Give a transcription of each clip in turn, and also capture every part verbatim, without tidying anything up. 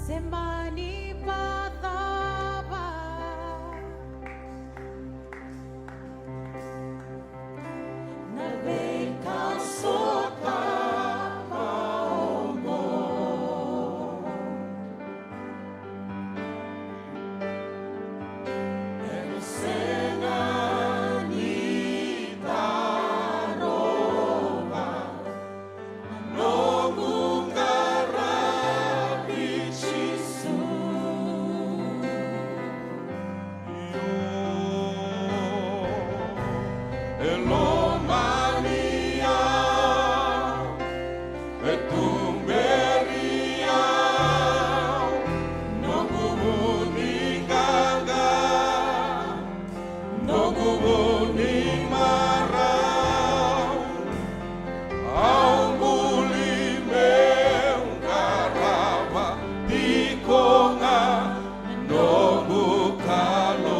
Se mani vakacava na veika au sotava oqo? Ena sega ni tarova na noqu qaravi Jisu. Io, e lomani au, e tuberi au, noqu vu ni qaqa, noqu vu ni marau. Au buli meu qarava tiko ga na noqu Kalou.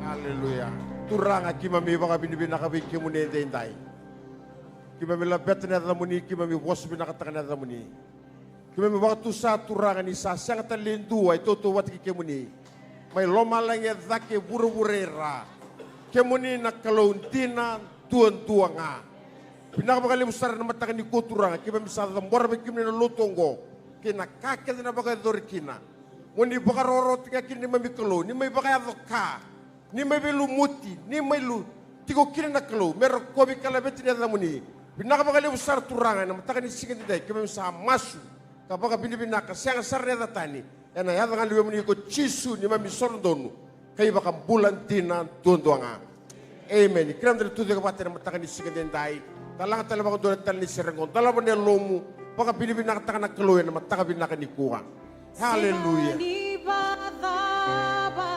Aleluya. Turaga, keimami vakavinavinaka vei kemuni edaidai. Keimami laveta na yacamuni, keimami vosa vinakataka na yacamuni. Keimami vakatusa, Turaga, ni sa sega tale e dua e tautauvata kei kemuni, mai lomalagi e cake, vuravura e ra. Kemuni na Kalou dina duadua ga. Vinaka vakalevu sara na mataka nikua, Turaga, keimami sa cabora vei kemuni na lotu oqo kei na ka kece na vakayacori kina. Mo ni vakarokorokotaki ga kina neimami Kalou, ni mai vakayaco ka, ni mai veilumuti, ni mai lu tiko kina na Kalou me rokovi ka laveti na yacamuni. Vinaka vakalevu sara, Turaga, ena mataka ni siga edaidai keimami sa masu ka vakavinavinaka, sega sara na yaca tani, ena yaca ga ni Luvemuni ko Jisu, neimami isoro donu ka iVakabula dina duadua ga. Emeni. Kerea da na tucake vata ena mataka ni siga edaidai. Da laga tale vakadua na tala ni sere oqo. Dolava na yalomu, vakavinavinakataka na Kalou ena mataka vinaka nikua. Haleluya. Sega ni vakacava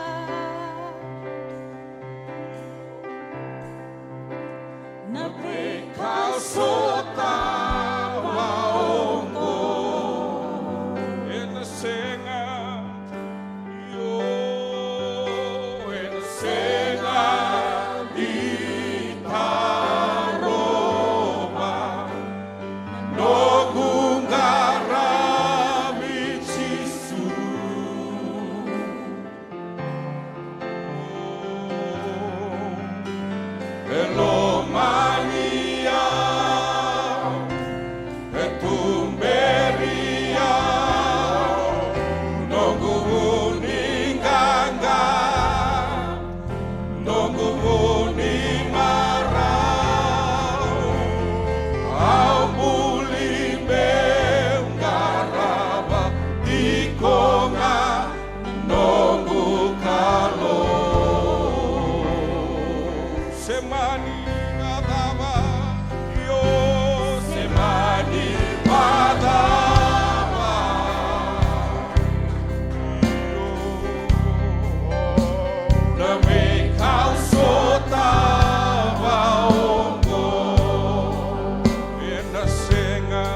na veika au sotava oqo. Ena sega, io, ena sega ni tarova na noqu qaravi Jisu. E lomani au, e tuberi au, noqu vu ni qaqa, noqu vu ni marau. Au buli meu qarava tiko ga na noqu Kalou. Se mani vakacava, io, se mani vakacava, io, na veika au sotava oqo. Ena sega,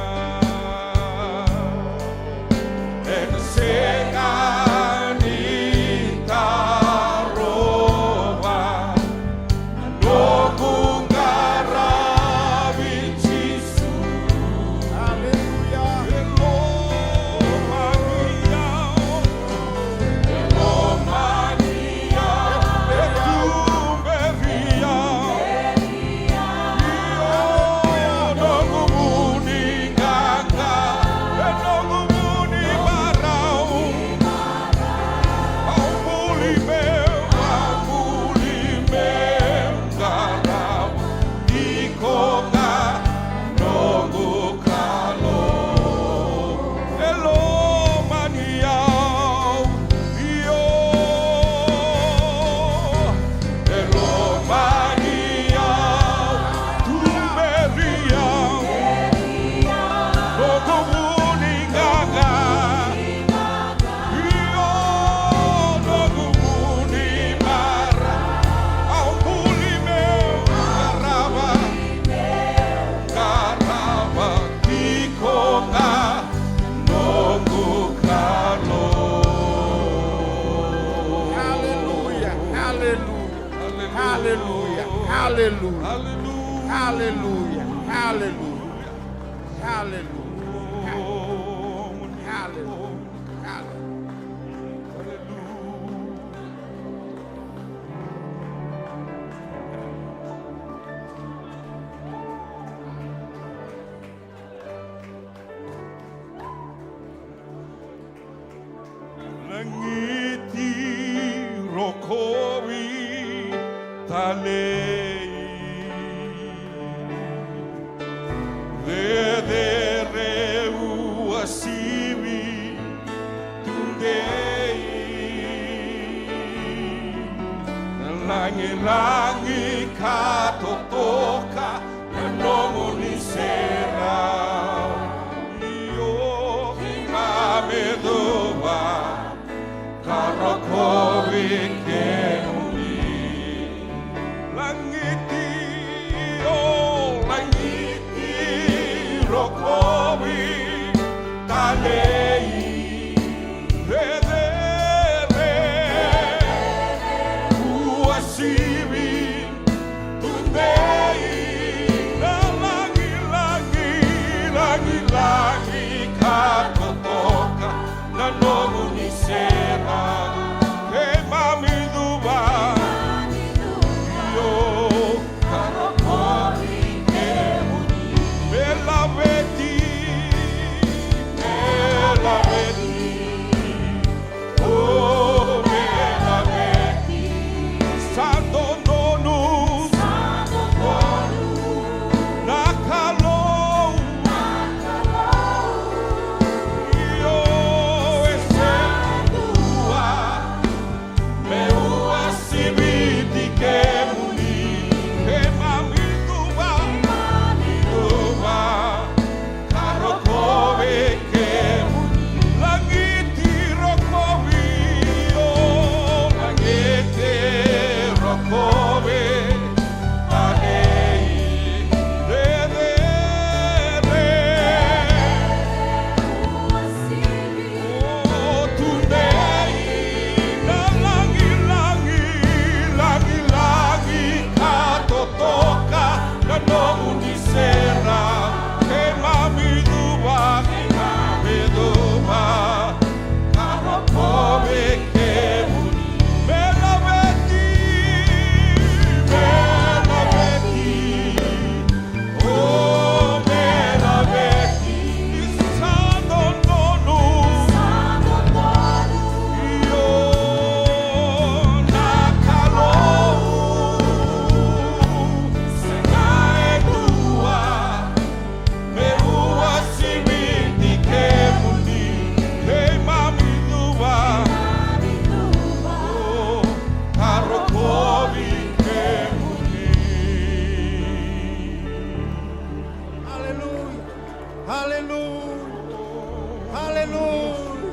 ena sega ni tarova na noqu qaravi Jisu. Aleluya. E lomani au, e lomani au, e tuberi au. Io, noqu vu ni qaqa, e noqu vu ni marau. Au buli meu, au buli meu qarava tiko ga noqu Kalou. E lomani au, io, e lomani au, tuberi au, noqu vu ni qaqa, io, noqu vu ni marau. Au buli meu qarava, qarava tiko ga noqu Kalou. Aleluya, aleluya, aleluya, aleluya, aleluya, aleluya. Hallelujah. Hallelujah. Hallelujah. Lagiti, rokovi, talei, cecere, uasivi, tudei. Na lagilagi ka totoka na nomuni serau. Io, keimami cuva ka rokovi kemuni. Lagiti, io, lagiti, rokovi, talei, cecere, uasivi, tudei. Na lagilagi, lagilagi ka totoka na nomuni serau. Keimami cuva, io, ka rokovi kemuni. Me laveti, me laveti. O me laveti. Sa dodonu. Sa dodonu. Na Kalou. Na Kalou. Io, e se dua. Me uasiviti kemuni. Keimami cuva. Keimami cuva. Ka rokovi kemuni. Lagiti, rokovi, o lagiti, rokovi, talei, cecere, o tudei. Na lagilagi, lagilagi ka totoka na nomuni serau. Keimami cuva, keimami cuva, ka rokovi kemuni. Me laveti, me laveti, o me laveti. Sa dodonu, sa dodonu. Io, na Kalou, sega e dua. Me uasiviti kemuni, keimami cuva. O, ka rokovi kemuni. Aleluya. Aleluya. Aleluya.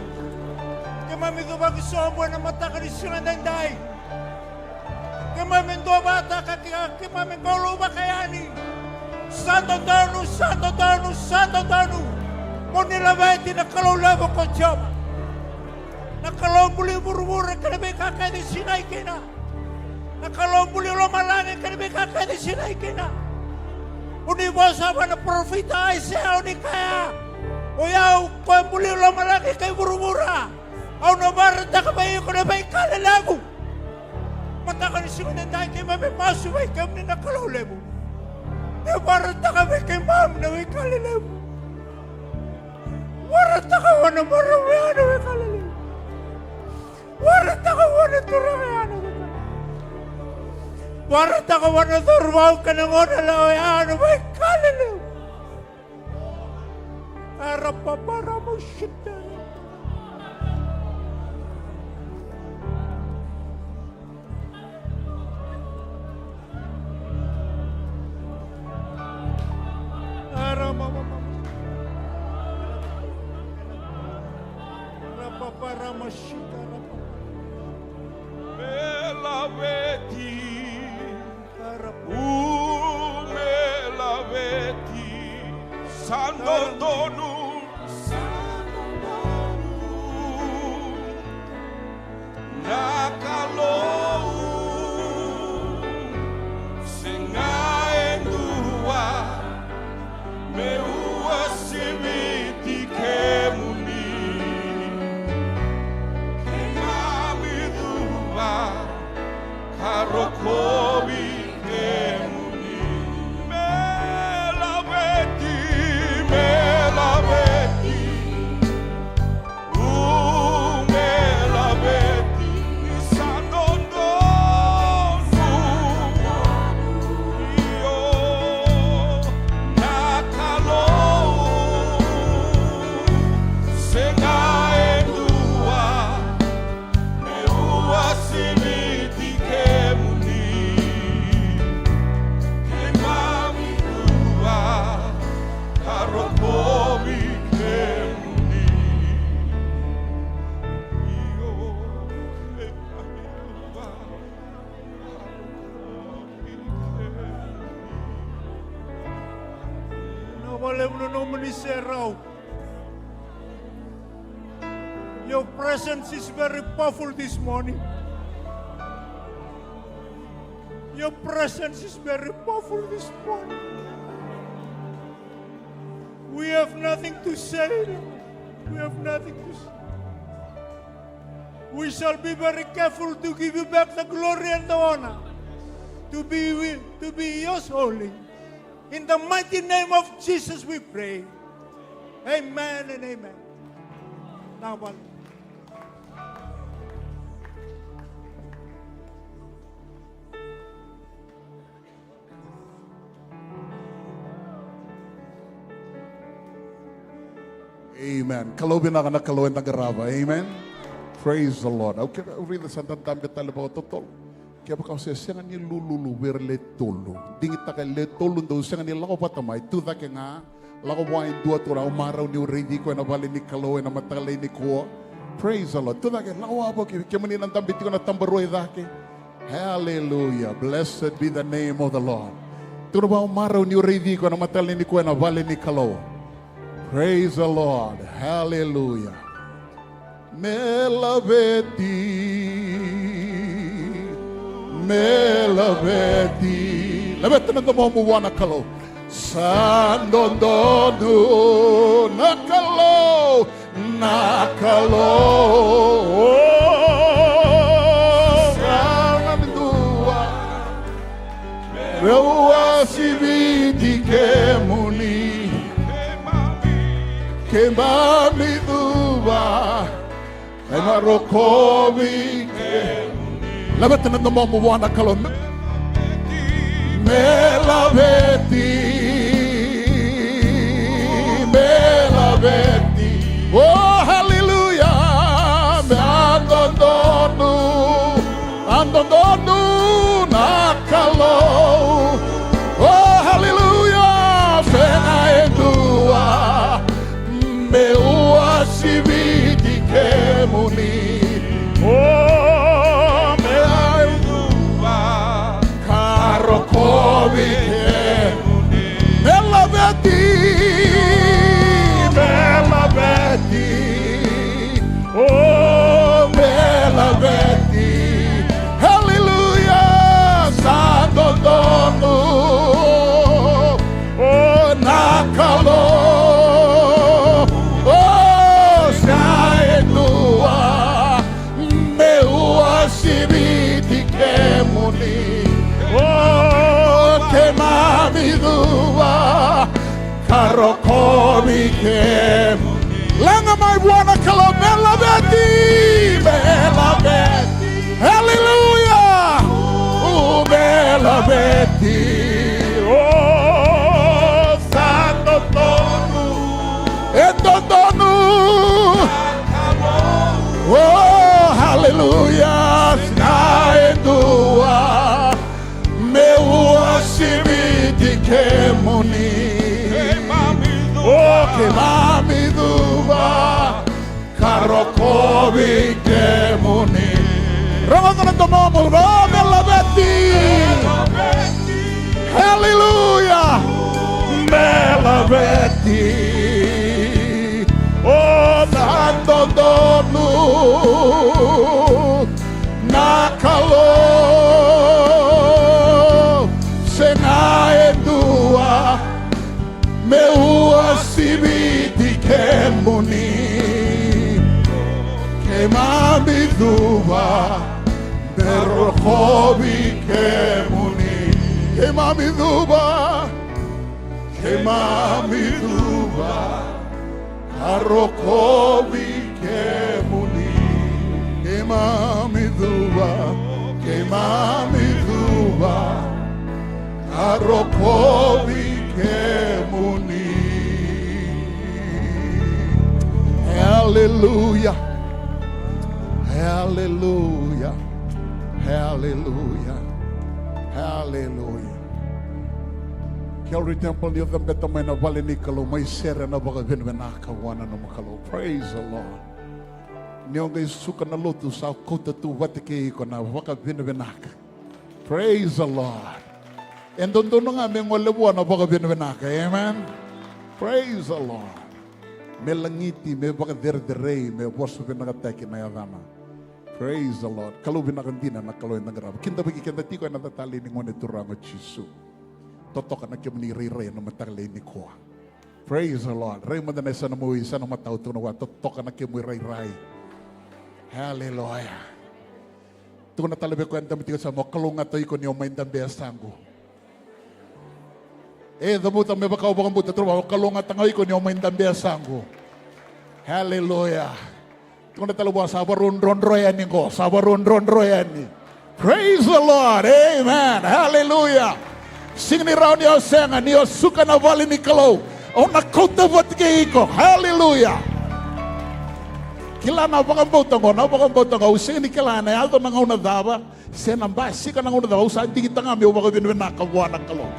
Keimami cuvaki sobu ena mataka ni siga edaidai. Keimami duavata ka ke-, keimami qalouvaka yani. Sa dodonu, sa dodonu, sa dodonu. Mo ni laveti na Kalou levu ko Jiova. Na Kalou buli vuravura kei na veika kece e sinai kina. Na Kalou buli lomalagi kei na veika kece e sinai kina. O ni vosa vua na parofita Aisea, o ni kaya, o yau ko e buli lomalagi kei vuravura. Au na vakaraitaka vei iko na veika lelevu. Mataka ni siga edaidai keimami masu vei kemuni na Kalou levu. Ni vakaraitaka vei keimami na veika lelevu. Vakaraitaka vua na marama ya na veika lelevu. Vakaraitaka vua na turaga ya na veika lelevu. Vakaraitaka vua na cauravou kei na goneyalewa ya na veika lelevu. Arapaparama shitara. Aramamama. Arapaparama shitara. Me laveti. Arapu. Me laveti. Sa dodonu. Sa dodonu. Na Kalou. Sega e dua. Me ua Vinaka vakalevu na nomuni serau. Your presence is very powerful this morning. Your presence is very powerful this morning. We have nothing to say, Lord. We have nothing to say. We shall be very careful to give you back the glory and the honor to be, to be yours only. In the mighty name of Jesus we pray. Amen and amen. Now, Amen. Kalou vinaka na Kalou eda qarava. Amen. Praise the Lord. Au kevaka au raica sa dadabe tale vakatotolo. Kevaka o se sega ni lululu vei ira le tolu, digitaka e le tolu dou sega ni lako vata mai, tu cake ga. Lako vua e dua tu, au marau niu raici iko ena vale ni Kalou ena mataka lailai nikua. Praise the Lord. Tu cake, lako vua, kemuni na dabe tiko na tabarua e cake. Hallelujah. Blessed be the name of the Lord. Tukuna vua, au marau niu raici iko ena mataka lailai nikua ena vale ni Kalou. Praise the Lord. Hallelujah. Me laveti, me laveti. Laveta na domomu vua na Kalou. Sa dodonu na Kalou, na Kalou. Sa na dua. Meu uasiviti kemuni, keimami cuva, keimami rokovi kemuni. Laveta na domomu vua na Kalou. Me laveti, me laveti. Oh, hallelujah. Me a dodonu. A dodonu na Kalou. Oh, hallelujah. Sega e dua. Me uasiviti kemuni. Oh, me a dua. Ka rokovi kemuni. Me laveti. Me laveti. Oh, me laveti. Hallelujah. Sa dodonu. Oh, na Kalou. Oh, sa e dua. Me uasiviti kemuni. Oh, keimami cuva. Ka rokovi kemuni. Laga mai vua na Kalou, me laveti, me laveti. Hallelujah. Oh, me laveti. Oh, sa dodonu. E dodonu. Oh, hallelujah. Sega e dua. Me uasiviti kemuni. Keimami cuva. Oh, keimami cuva. Ka rokovi kemuni. Rogoca na domomu, oh, me laveti. Hallelujah. Me laveti. Oh, sa dodonu. Na Kalou, sega e dua. Me uasiviti kemuni. Keimami cuva. Me rokovi kemuni. Keimami cuva. Keimami cuva. Ka rokovi kemuni. Keimami cuva, keimami cuva. Ka rokovi kemuni. Hallelujah. Hallelujah. Hallelujah. Hallelujah. Calvary Temple, ni o cabeta mai na vale ni Kalou, mai sere na vakavinavinaka vua na nomu Kalou. Praise the Lord. Ni o qai suka na lotu, sa kauta tu vata kei iko na vakavinavinaka. Praise the Lord. E dodonu ga me gole vua na vakavinavinaka. Amen. Praise the Lord. Me lagiti, me vakacerecerei, me vosa vinakataki na yacana. Praise the Lord. Kalou vinaka dina na Kalou eda qarava. Kidavaki keda tiko ena talei ni Gone Turaga o Jisu. Totoka na kemuni irairai ena mataka lailai nikua. Praise the Lord. Rai mada na yasana, mo yasana matau, tukuna vua, totoka na kemu irairai. Hallelujah. Tukuna tale vei koya e dabe tiko e yasamu, o kalougata iko ni o mai dabe e yasaqu. E cavuta me vaka o vakabauta, tukuna vua, o kalougata ga o iko ni o mai dabe e yasaqu. Hallelujah. Tukuna tale vua, sa varau drodro yani qo, sa varau drodro yani. Praise the Lord. Amen. Hallelujah. Sega ni rawa ni o sega, ni o suka na vale ni Kalou, au na kauta vata kei iko. Hallelujah. Kila na vakabauta qo, na vakabauta qo, au sega ni kila na yaco na gauna cava, se na basika na gauna cava, au sa digitaka ga meu vakavinavinaka vua na Kalou.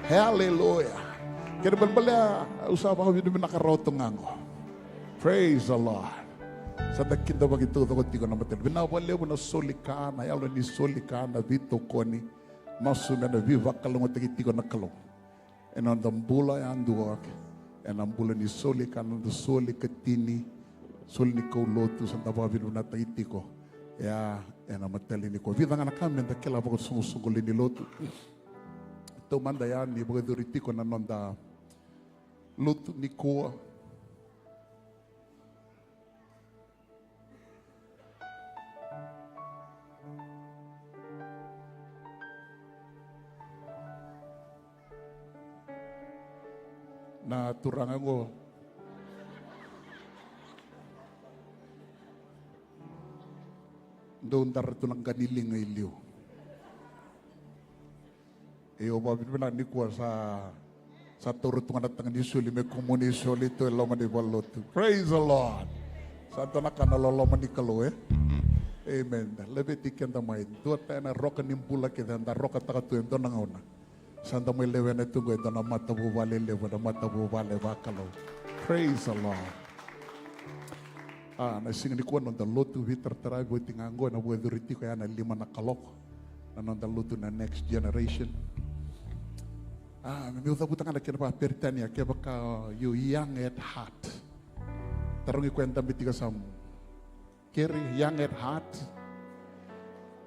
Hallelujah. Kena ibalebale, au sa vakavinavinaka rawa tu ga qo. Praise the Lord. Sa da kidavaki taucoko tiko na mataka. Vinaka vakalevu na soli ka, na yalo ni soli ka, na veitokoni. Masu me na veivakalougatataki tiko na Kalou ena noda bula yadua, ena bula ni soli ka, noda soli katini, soli ni kaulotu, sa da vakavinavinakataki tiko. Ia, ena mataka lailai nikua, vica ga na ka me da kila vakasoqosoqo lewe ni lotu. Taumada ya ni vakayacori tiko na noda lotu nikua. Na turaga qo dau dara tu na qa ni liga i liu. Io, vakavinavinaka nikua sa, sa taura tu ga na taga ni soli me kumuni soli tu e loma ni valenilotu. Praise the Lord. Sa dua na ka na loloma ni Kalou, e? Amen. Da laveti keda mai. Dua tale na roka ni bula kece eda rokataka tu e dua na gauna. Sa da mai lewena tu qo e dua na matavuvale levu, na matavuvale vakalou. Praise the Lord. A, na siga nikua noda lotu veitarataravi oti ga qo, ena vakayacori tiko ya na lima na kaloko. Na noda lotu na Next Generation. A, meu cavuta ga na kena vakaperitania, kevaka you young at heart. Tarogi koya e dabe tiko e yasamu. Keri, young at heart.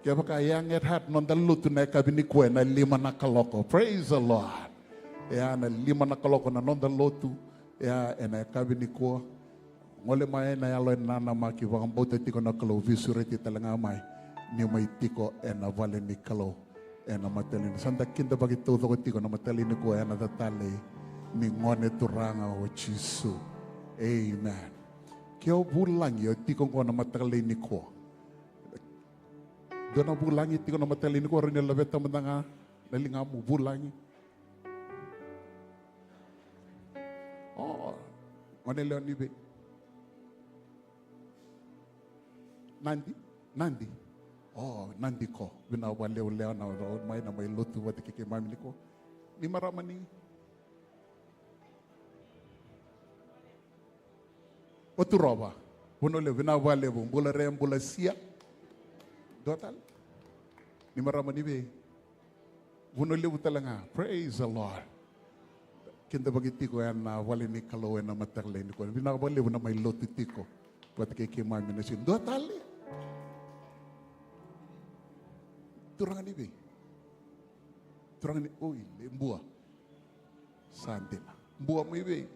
Kevaka young at heart, noda lotu na yakavi nikua ena lima na kaloko. Praise the Lord. Ia, na lima na kaloko na noda lotu. Ia, ena yakavi nikua. Gole mai na yalo e nanamaki, vakabauta tiko na Kalou, veisureti tale ga mai. Ni mai tiko ena vale ni Kalou. Ena mataka lailai. Sa da kidavaki taucoko tiko na mataka lailai nikua ena yaca talei ni Gone Turaga o Jisu. Amen. Ke o vulagi, o tiko qo na mataka lailai nikua. Dua na vulagi tiko na mataka lailai nikua, rawa ni laveta mada ga na ligamu, vulagi. O, gone yalewa ni vei? Nadi? Nadi? O, Nadi ko. Vinaka vakalevu yalewa na, na mai, na mai lotu vata kei keimami nikua. Ni marama ni? O Turova. Vanua Levu, vinaka vakalevu. Bula Re, bula Sia. Dua tale. Ni marama ni vei? Vanua Levu tale ga. Praise the Lord. Kidavaki tiko ena vale ni Kalou ena mataka lailai nikua. Vinaka vakalevu na mai lotu tiko vata kei keimami na siga. Dua tale. Turaga ni vei? Turaga ni, oi, le Bua. Sa dina. Bua mai vei?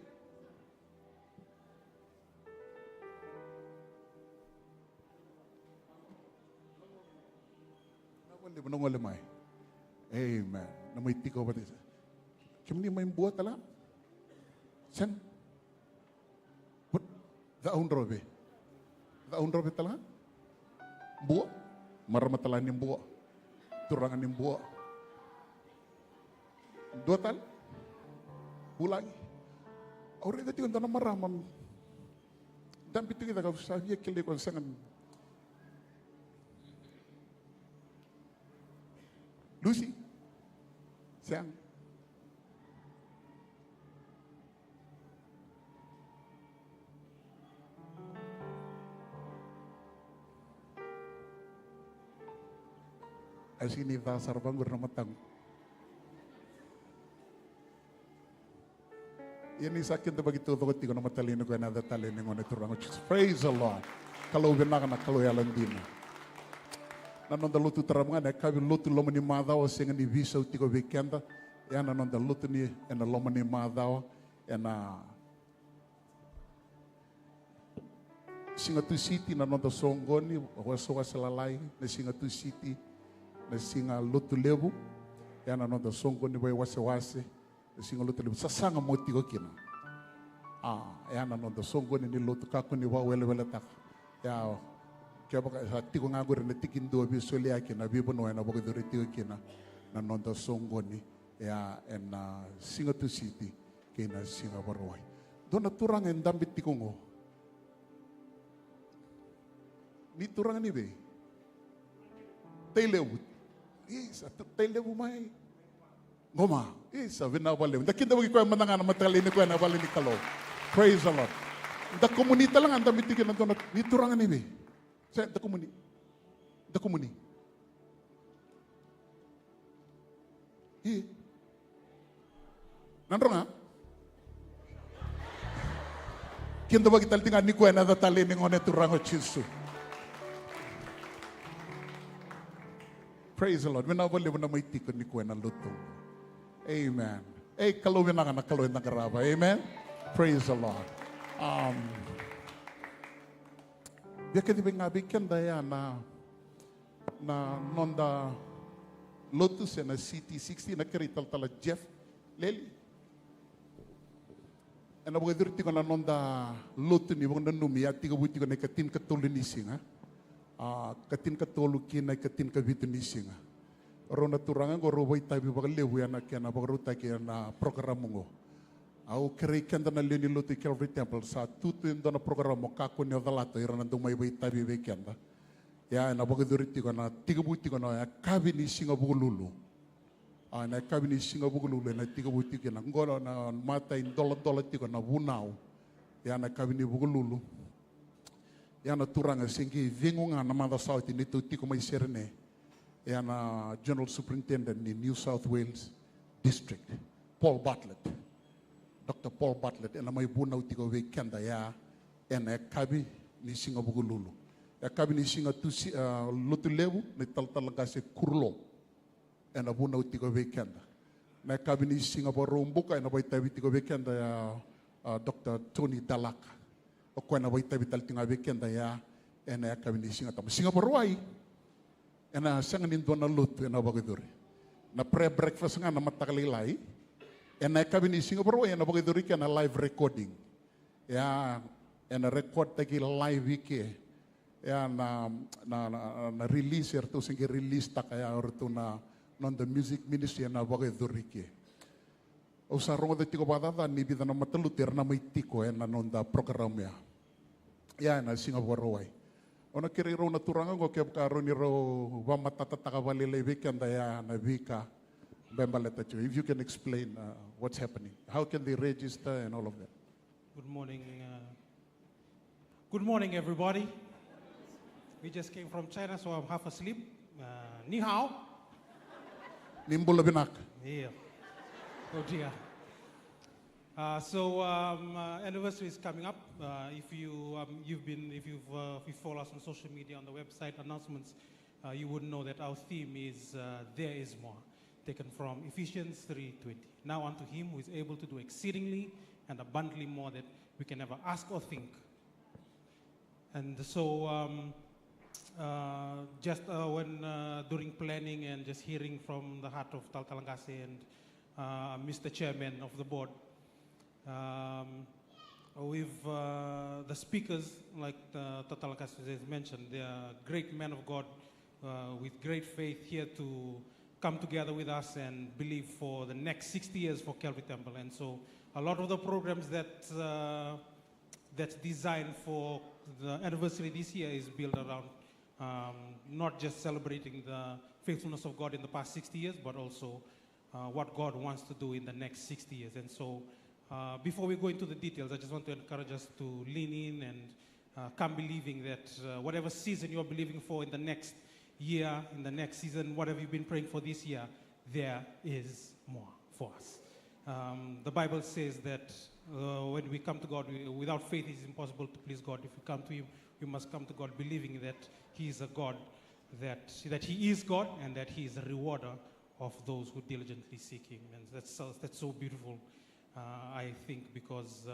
Na gole, na gole mai. Amen. Na mai tiko vata. Kemuni mai Bua tale ga? Sega. But Ca'audrove. Ca'audrove tale ga? Bua. Marama tale ga ni Bua. Turaga ni Bua. Dua tale. Vulagi. Au raica tiko e dua na marama. Dabe tiko i cake, au sa via kilai koya, sega. Lucy. Sega. A sega ni ca sara vaqori na mataqu. Ia ni sa kidavaki taucoko tiko na mataka lailai nikua ena yaca talei ni Gone Turaga o Jisu. Praise the Lord. Kalou vinaka, na Kalou yalodina. Na noda lotu tarava ga na yakavi, lotu loma ni macawa, sega ni veisau tiko vei keda. Ia na noda lotu ni ena loma ni macawa, ena siga Tusiti na noda soqoni, wasewase lalai, na siga Tusiti na siga Lotulevu, ia na noda soqoni vakaiwasewase, na siga Lotulevu, sasaga mo tiko kina. A, ia na noda soqoni ni lotu, kakua ni vakaweleweletaka. Ia, kevaka sa tiko ga qori na tikidua veisoliyaki, na veivanua ena vakayacori tiko kina na noda soqoni, ia ena siga Tusiti kei na siga Vakarauwai. Dua na turaga e dabe tiko qo. Ni turaga ni vei? Tailevu. Isa, tu-, Tailevu mai. Qoma. Isa, vinaka vakalevu. Da kidavaki koya mada ga na mataka lailai nikua ena vale ni Kalou. Praise the Lord. Da kumuni tale ga, dabe tiko na dua na, ni turaga ni vei? Se, da kumuni. Da kumuni. I. Nadroga. Kidavaki tale tiko ga nikua ena yaca talei ni Gone Turaga o Jisu. Praise the Lord. Vinaka vakalevu na mai tiko nikua ena lotu. Amen. Ei, Kalou vinaka, na Kalou eda qarava. Amen. Praise the Lord. Um, via kacivi ga vei keda ya na na noda lotu se na C T sixty, na kerei talatala Jeff Leli. Ena vakayacori tiko na noda lotu ni vakananumi, a tekivu tiko na ikatinikatolu ni siga. A, ikatinikatolu ki na ikatinikavitu ni siga. Rau na turaga qo rau vakaitavi vakalevu ena kena vakarautaki ena program qo. Au kerei keda na lewe ni lotu i Calvary Temple, sa tu tu e dua na program o kakua ni o calata, ira na dau mai vakaitavi vei keda. Ia, ena vakayacori tiko, ena tekivu tiko na yakavi ni siga Vukelulu. A, na yakavi ni siga Vukelulu, ena tekivu tiko na qo na matai doladola tiko na vunau. Ia, na yakavi ni Vukelulu. Ia, na turaga se qai cegu ga na macawa sa oti neitou tiko mai Serene. Ia, na General Superintendent ni New South Wales District, Paul Bartlett. Doctor Paul Bartlett, ena mai vunau tiko vei keda, ia, ena yakavi ni siga Vukelulu. Yakavi ni siga Tusi, a, Lotulevu, na italatala qase Kurulou. Ena vunau tiko vei keda. Na yakavi ni siga Vakaraubuka, ena vakaitavi tiko vei keda, ia, a, Doctor Tony Dalaka. O koya ena vakaitavi tale tiko ga vei keda, ia, ena yakavi ni siga Tabu. Siga Vakarauwai, ena sega ni dua na lotu ena vakayacori. Na prayer breakfast ga na mataka lailai. Ena yakavi ni siga Vakarauwai ena vakayacori kina na live recording. Ia, ena record taki live i ke. Ia, na, na, na, na release, eratou se qai release taka, ia, o ratou na noda music ministry ena vakayacori i ke. Au sa rogoca tiko vakacaca ni vica na matalotu era na mai tiko ena noda program ya. Ia, ena siga Vakarauwai. Au na kerei rau na turaga qo kevaka rau ni rau vakamatatataka vakalailai vei keda ya na veika me baleta tiko. If you can explain, uh, what's happening. How can they register and all of that? Good morning, uh, Good morning, everybody. We just came from China, so I'm half asleep. Uh, ni hao. Ni bula vinaka. Yeah. Oh dear. Uh, so, um, uh, anniversary is coming up. Uh, if you, um, you've been, if you've, uh, if you follow us on social media, on the website announcements, uh, you would know that our theme is, uh, There is More, taken from Ephesians three twenty. Now unto him who is able to do exceedingly and abundantly more than we can ever ask or think. And so, um, uh, just, uh, when, uh, during planning and just hearing from the heart of Talatala Qase and, uh, Mister Chairman of the board, um, with, uh, the speakers, like the Talatala Qase has mentioned, they are great men of God, uh, with great faith here to come together with us and believe for the next sixty years for Calvary Temple. And so a lot of the programs that, uh, that's designed for the anniversary this year is built around, um, not just celebrating the faithfulness of God in the past sixty years, but also, uh, what God wants to do in the next sixty years. And so, uh, before we go into the details, I just want to encourage us to lean in and, uh, come believing that, uh, whatever season you're believing for in the next year, in the next season, whatever you've been praying for this year, there is more for us. Um, the Bible says that uh, when we come to God, we, without faith, it is impossible to please God. If we come to Him, we must come to God believing that He is a God, that, that He is God, and that He is a rewarder of those who diligently seek Him. And that's so, that's so beautiful, uh, I think, because uh,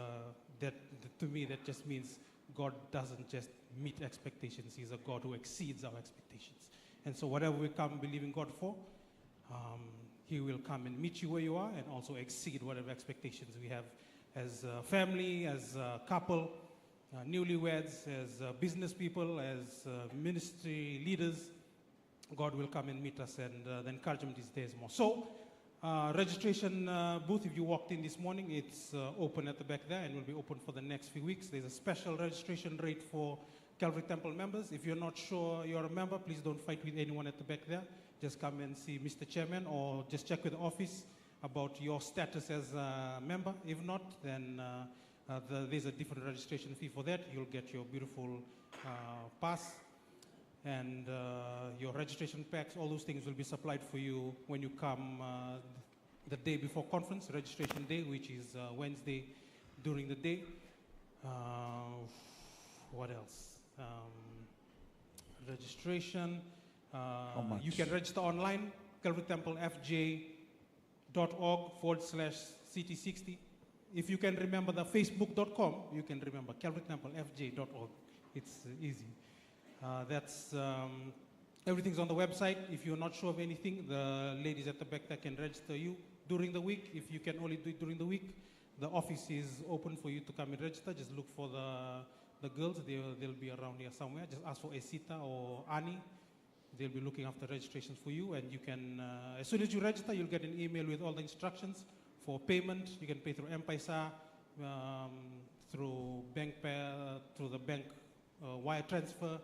that, to me, that just means God doesn't just meet expectations. He's a God who exceeds our expectations. And so, whatever we come believing God for, um, He will come and meet you where you are and also exceed whatever expectations we have as a family, as a couple, uh, newlyweds, as uh, business people, as uh, ministry leaders. God will come and meet us, and uh, the encouragement is there more. So, uh, registration uh, booth, if you walked in this morning, it's uh, open at the back there and will be open for the next few weeks. There's a special registration rate for Calvary Temple members. If you're not sure you're a member, please don't fight with anyone at the back there. Just come and see Mister Chairman, or just check with the office about your status as a member. If not, then uh, uh, the, there's a different registration fee for that. You'll get your beautiful uh, pass, and uh, your registration packs. All those things will be supplied for you when you come uh, the day before conference, registration day, which is uh, Wednesday during the day. Uh, what else? Um, registration. Uh, How much? You can register online, Calvary Temple F J dot org forward slash C T sixty. If you can remember the facebook dot com, you can remember Calvary Temple F J dot org. It's uh, easy. Uh, that's um, Everything's on the website. If you're not sure of anything, the ladies at the back there can register you during the week. If you can only do it during the week, the office is open for you to come and register. Just look for the the girls. They'll, they'll be around here somewhere. Just ask for Esita or Annie. They'll be looking after registrations for you, and you can, uh, as soon as you register, you'll get an email with all the instructions for payment. You can pay through M-PAiSA, um, through bank pay, through the bank uh, wire transfer.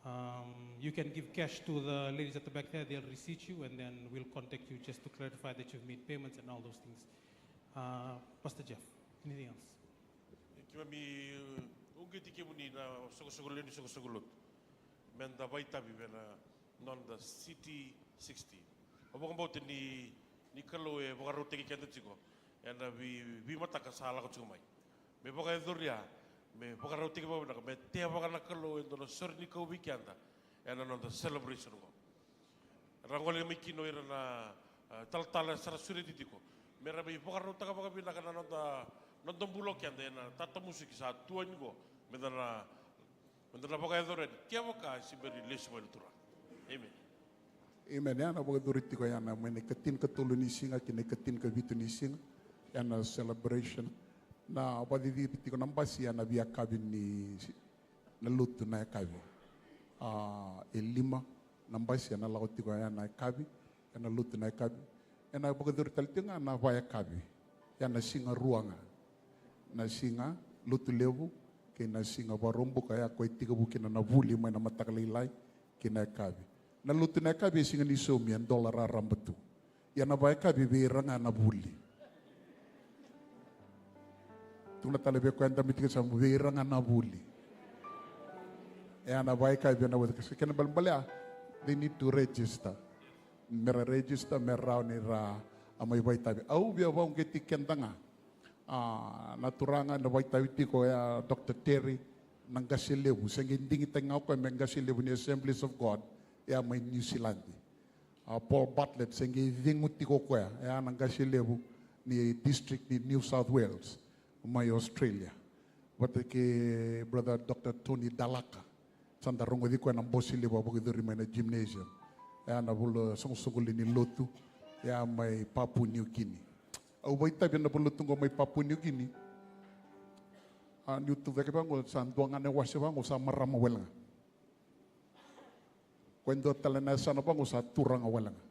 Um, you can give cash to the ladies at the back there. They'll receipt you, and then we'll contact you just to clarify that you've made payments and all those things. Uh, Pastor Jeff, anything else? Keimami uqeti kemuni na soqosoqo lewe ni soqosoqo lotu me da vakaitavi vei na noda C T sixty. Au vakabauta ni, ni Kalou e vakarautaki keda tiko ena vei, veimataka sa lako tiko mai. Me vakayacoria, me vakarautaki vakavinaka, me tevaka na Kalou e dua na sore ni kau vei keda ena noda celebration oqo. Ra gole mai kina o ira na, e, talatala e sa ra sureti tiko me ra mai vakarautaka vakavinaka na noda, noda bula o keda ena tatamusuki sa tu yani oqo, me da na, me da na vakayacora yani kevaka e se bera ni lesu mai na Turaga. Amen. Amen. Ya na vakayacori tiko ya na mai na ikatinikatolu ni siga ki na ikatinikavitu ni siga, ya na celebration. Na vakacicivi tiko na basi ya na veiyakavi ni si-, na lotu na yakavi. A, e lima na basi ena lako tiko ya na yakavi, ena lotu na yakavi. Ena vakayacori tale tiko ga na vakayakavi. Ya na siga rua ga. Na siga Lotulevu kei na siga Vakaraubuka, ya ko e tekivu kina na vuli mai na mataka lailai ki na yakavi. Na lotu na yakavi e sega ni saumi, e dola raraba tu. Ia na vakayakavi vei ira ga na vuli. Tukuna tale vei koya e dabe tiko, sa vei ira ga na vuli. E a na vakayakavi ena vakayakavi. Kena balebale ya, they need to register. Me ra register me rawa ni ra a mai vakaitavi. Au via vakauqeti keda ga. A, na turaga na vakaitavi tiko ya, Doctor Terry, na qase levu, se qai digitaki ga o koya me qase levu ni Assemblies of God ya mai New Zealand. A, Paul Bartlett, se qai cegu tiko o koya, ya na qase levu ni district ni New South Wales mai Australia. Vata kei Brother Doctor Tony Dalaka, sa da rogoci koya na bose levu a vakayacori mai na gymnasium. Ya na vula soqosoqo lewe ni lotu ya mai Papua New Guinea. Au vakaitavi ena vula lotu oqo mai Papua New Guinea. A, niu tucake vaqo, sa dua ga na iwase vaqo sa marama wale ga. Ko e dua tale na yasana vaqo sa turaga wale ga.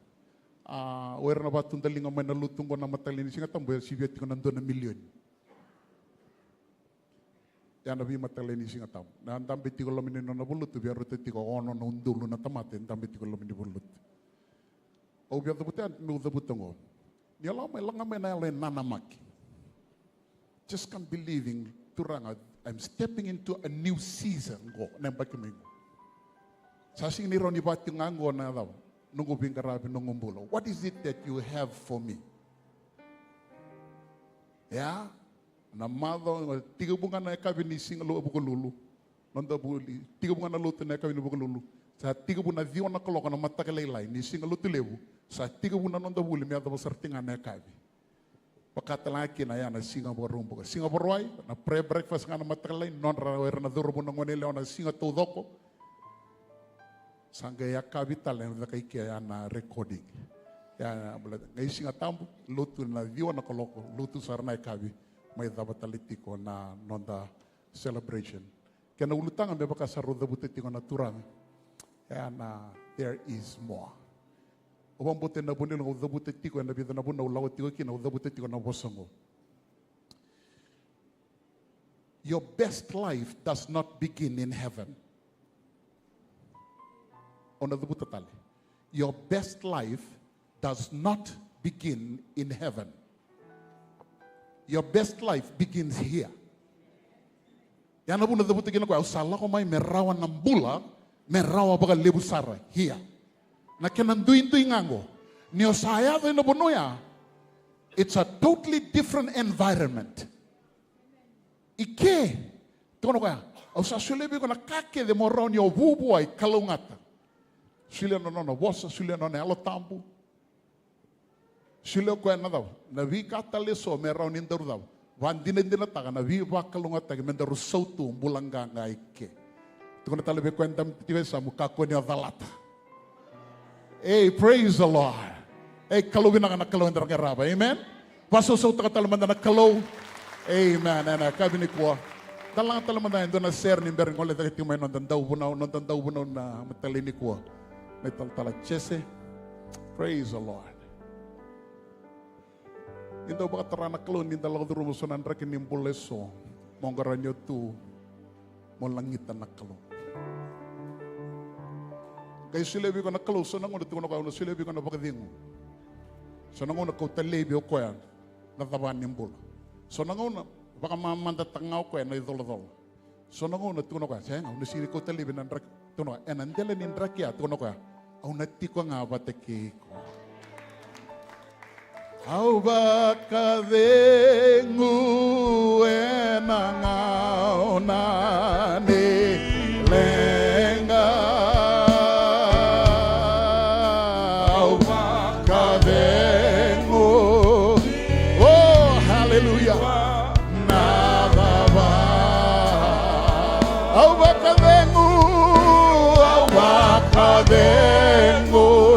A, o ira na vakatudaliga mai na lotu oqo na mataka lailai ni Sigatabu e sivia tiko na dua na milioni. Ya na veimataka lailai ni Sigatabu. Na dabe tiko loma ni nona vula lotu, via rauta tiko ono na udolu na tamata e dabe tiko loma ni vula lotu. Au via cavuta ya meu cavuta oqo. Ni yalo mai, laga mai na yalo e nanamaki. Just come believing, Turaga, I'm stepping into a new season oqo, na yabaki mai oqo. Sa sega ni rawa ni vaka tiko ga oqo na cava, noqu veiqaravi, noqu bula. What is it that you have for me? Ia, na macawa, tekivu ga na yakavi ni siga lo-, Vukelulu. Noda vuli, tekivu ga na lotu na yakavi ni Vukelulu. Sa tekivu na ciwa na kaloko na mataka lailai ni siga Lotulevu. Sa tekivu na noda vuli me yacova sara tiko ga na yakavi. Vaka tale ga kina ya na siga Vakaraubuka. Siga Vakarauwai, na prayer breakfast ga na mataka lailai, nodra o ira na cauravou na goneyalewa na siga taucoko. Sa qai yakavi tale na caka i ke ya na recording. Ya na bula, qai Siga Tabu, lotu na ciwa na kaloko, lotu sara na yakavi, mai cava tale tiko na noda celebration. Kena ulutaga me vaka sa rau cavuta tiko na Turaga. Ya na there is more. Au vakabauta ena vanua au cavuta tiko, ena vica na vanua au lako tiko kina, au cavuta tiko na vosa oqo. Your best life does not begin in heaven. Au na cavuta tale. Your best life does not begin in heaven. Your best life begins here. Ya na vuna cavuta kina o koya, au sa lako mai me rawa na bula, me rawa vakalevu sara here. Na kena duidui ga qo, ni o sa yaco ina vanua ya, it's a totally different environment. I ke, tukuna o koya, au sa solia vei iko na ka kece mo rawa ni o vuavuai kalougata. Solia na nona vosa, solia na nona Yalo Tabu. Solia o koya na cava? Na veika tale eso me rawa ni daru cava? Vakadinadinataka na veivakalougatataki me daru sautu bula qaqa i ke. Tukuna tale vei koya e dabe tiko e yasamu, kakua ni o calata. Ei, praise the Lord. Ei, Kalou vinaka na Kalou eda qarava. Amen. Vakasausautaka tale mada na Kalou. Amen. Ena yakavi nikua, talaga tale mada e dua na sere ni bera ni gole cake tiko mai noda dauvunau, noda dauvunau na mataka lailai nikua, na italatala Jese. Praise the Lord. Ni dau vakatara na Kalou ni da lako curuma so na draki ni bula eso, mo qarauni tu, mo lagita na Kalou. Qai solia vei iko na Kalou, so na gauna tukuna o koya, au na solia vei iko na vakacegu. So na gauna kauta laivi o koya na cava ni bula. So na gauna vakamamadataka ga o koya na icolacola. So na gauna tukuna o koya, sega, au na sega ni kauta laivi na draki. Tukuna o koya, ena dela ni draki ya, tukuna o koya, au na tiko ga vata kei iko. Au vakacegu ena gauna ni leqa. Au vakacegu. Oh, hallelujah. Na cava? Au vakacegu, au vakacegu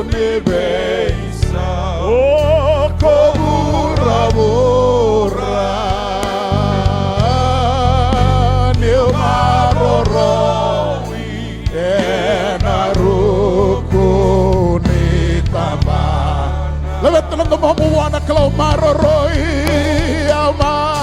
ni veisau. O ko vuravura, niu maroroi ena ruku ni tabana. Laveta na domomu vua na Kalou, maroroi, au maroroi.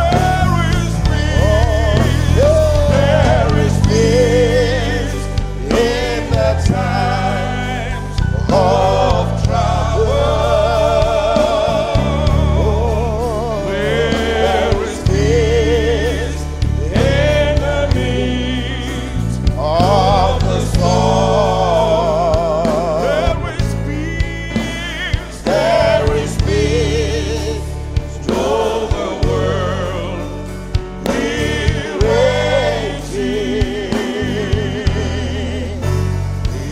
There is peace, there is peace in the times of trouble. There is peace in the midst of the storm. There is peace, there is peace, though the world be raging.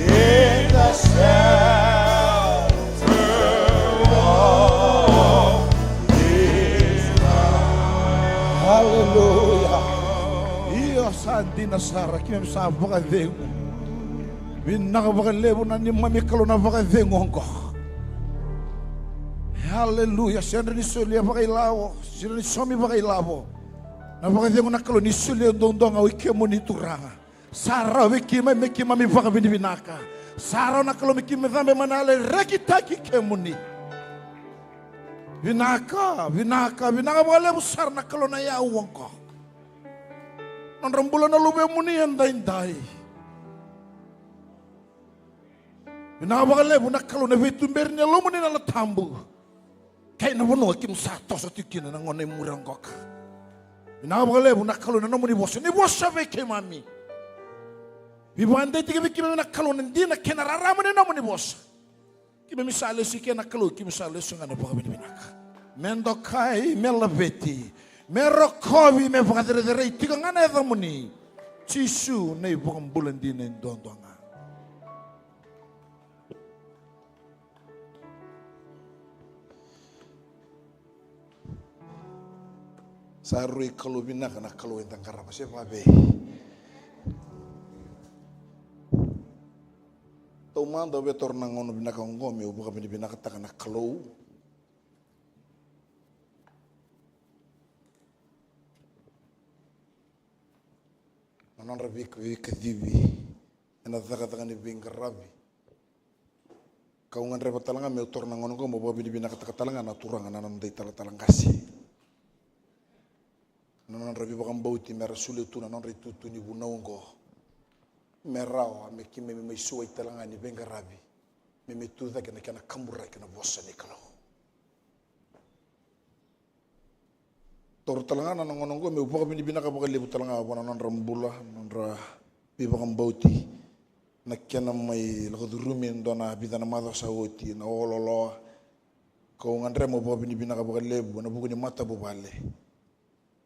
In the shelter of His love. Hallelujah. Io, sa dina sara, keimami sa vakacegu. Vinaka vakalevu na neimami Kalou na vakacegu oqo. Hallelujah. Sega ni solia vakailavo, sega ni saumi vakailavo. Na vakacegu na Kalou ni solia duadua ga o i kemuni Turaga. Sa rawa vei keimami me keimami vakavinavinaka. Sa rawa na Kalou me keimami cabe mai na yalo e rekitaki kemuni. Vinaka, vinaka, vinaka vakalevu sara na Kalou na iyau oqo. Nodra bula na luvemuni edaidai. Vinaka vakalevu na Kalou na veituberi ni Yalomuni na Yalo Tabu. Kei na vanua keimami sa toso tiko kina na gauna e muri oqo ka. Vinaka vakalevu na Kalou na nomuni vosa. Ni vosa vei keimami. Veivakadeitaki vei keimami na Kalou na dina kei na rarama ni nomuni vosa. Keimami sa lesu i ke na Kalou, keimami sa lesu ga na vakavinavinaka. Me dokai, me laveti, me rokovi, me vakacerecerei tiko ga na yacamuni. Jisu na iVakabula dina e duadua ga. Sa rui Kalou vinaka na Kalou eda qarava se vavei. Taumada au via taura na gauna vinaka oqo meu vakavinavinakataka na Kalou. Na nodra veika-, veikacivi ena cakacaka ni veiqaravi. Kau gadreva tale ga meu taura na gauna oqo meu vakavinavinakataka tale ga na Turaga na noda italatala qase. Na nodra veivakabauti mera solia tu na nodra itutu ni vunau oqo. Me rawa me keimami mai suai tale ga ni veiqaravi. Me me tucake na kena kaburaki na vosa ni Kalou. Taura tale ga na gauna oqo meu vakavinavinaka vakalevu tale ga vua na nodra bula, nodra veivakabauti, na kena mai lako curumi e dua na vica na macawa sa oti na olooloa. Kau gadreva meu vakavinavinaka vakalevu ena vuku ni matavuvale.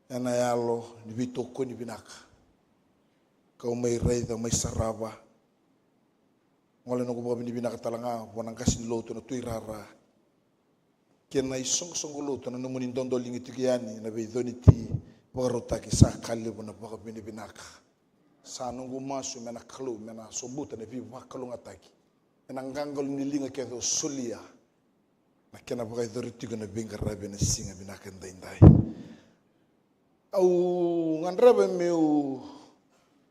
Ena yalo ni veitokoni vinaka. Kau mai raica, mai sarava. Gole noqu vakavinavinaka tale ga vua na qase ni lotu na Tui Rara. Kei na isoqosoqo lotu na nomuni dodoliga tiko yani na veiconi ti vakarautaki sa ka levu na vakavinavinaka. Sa noqu masu me na Kalou me na sobuta na veivakalougatataki ena qaqalo ni liga kece o solia na kena vakayacori tiko na veiqaravi ena siga vinaka edaidai. Au gadreva meu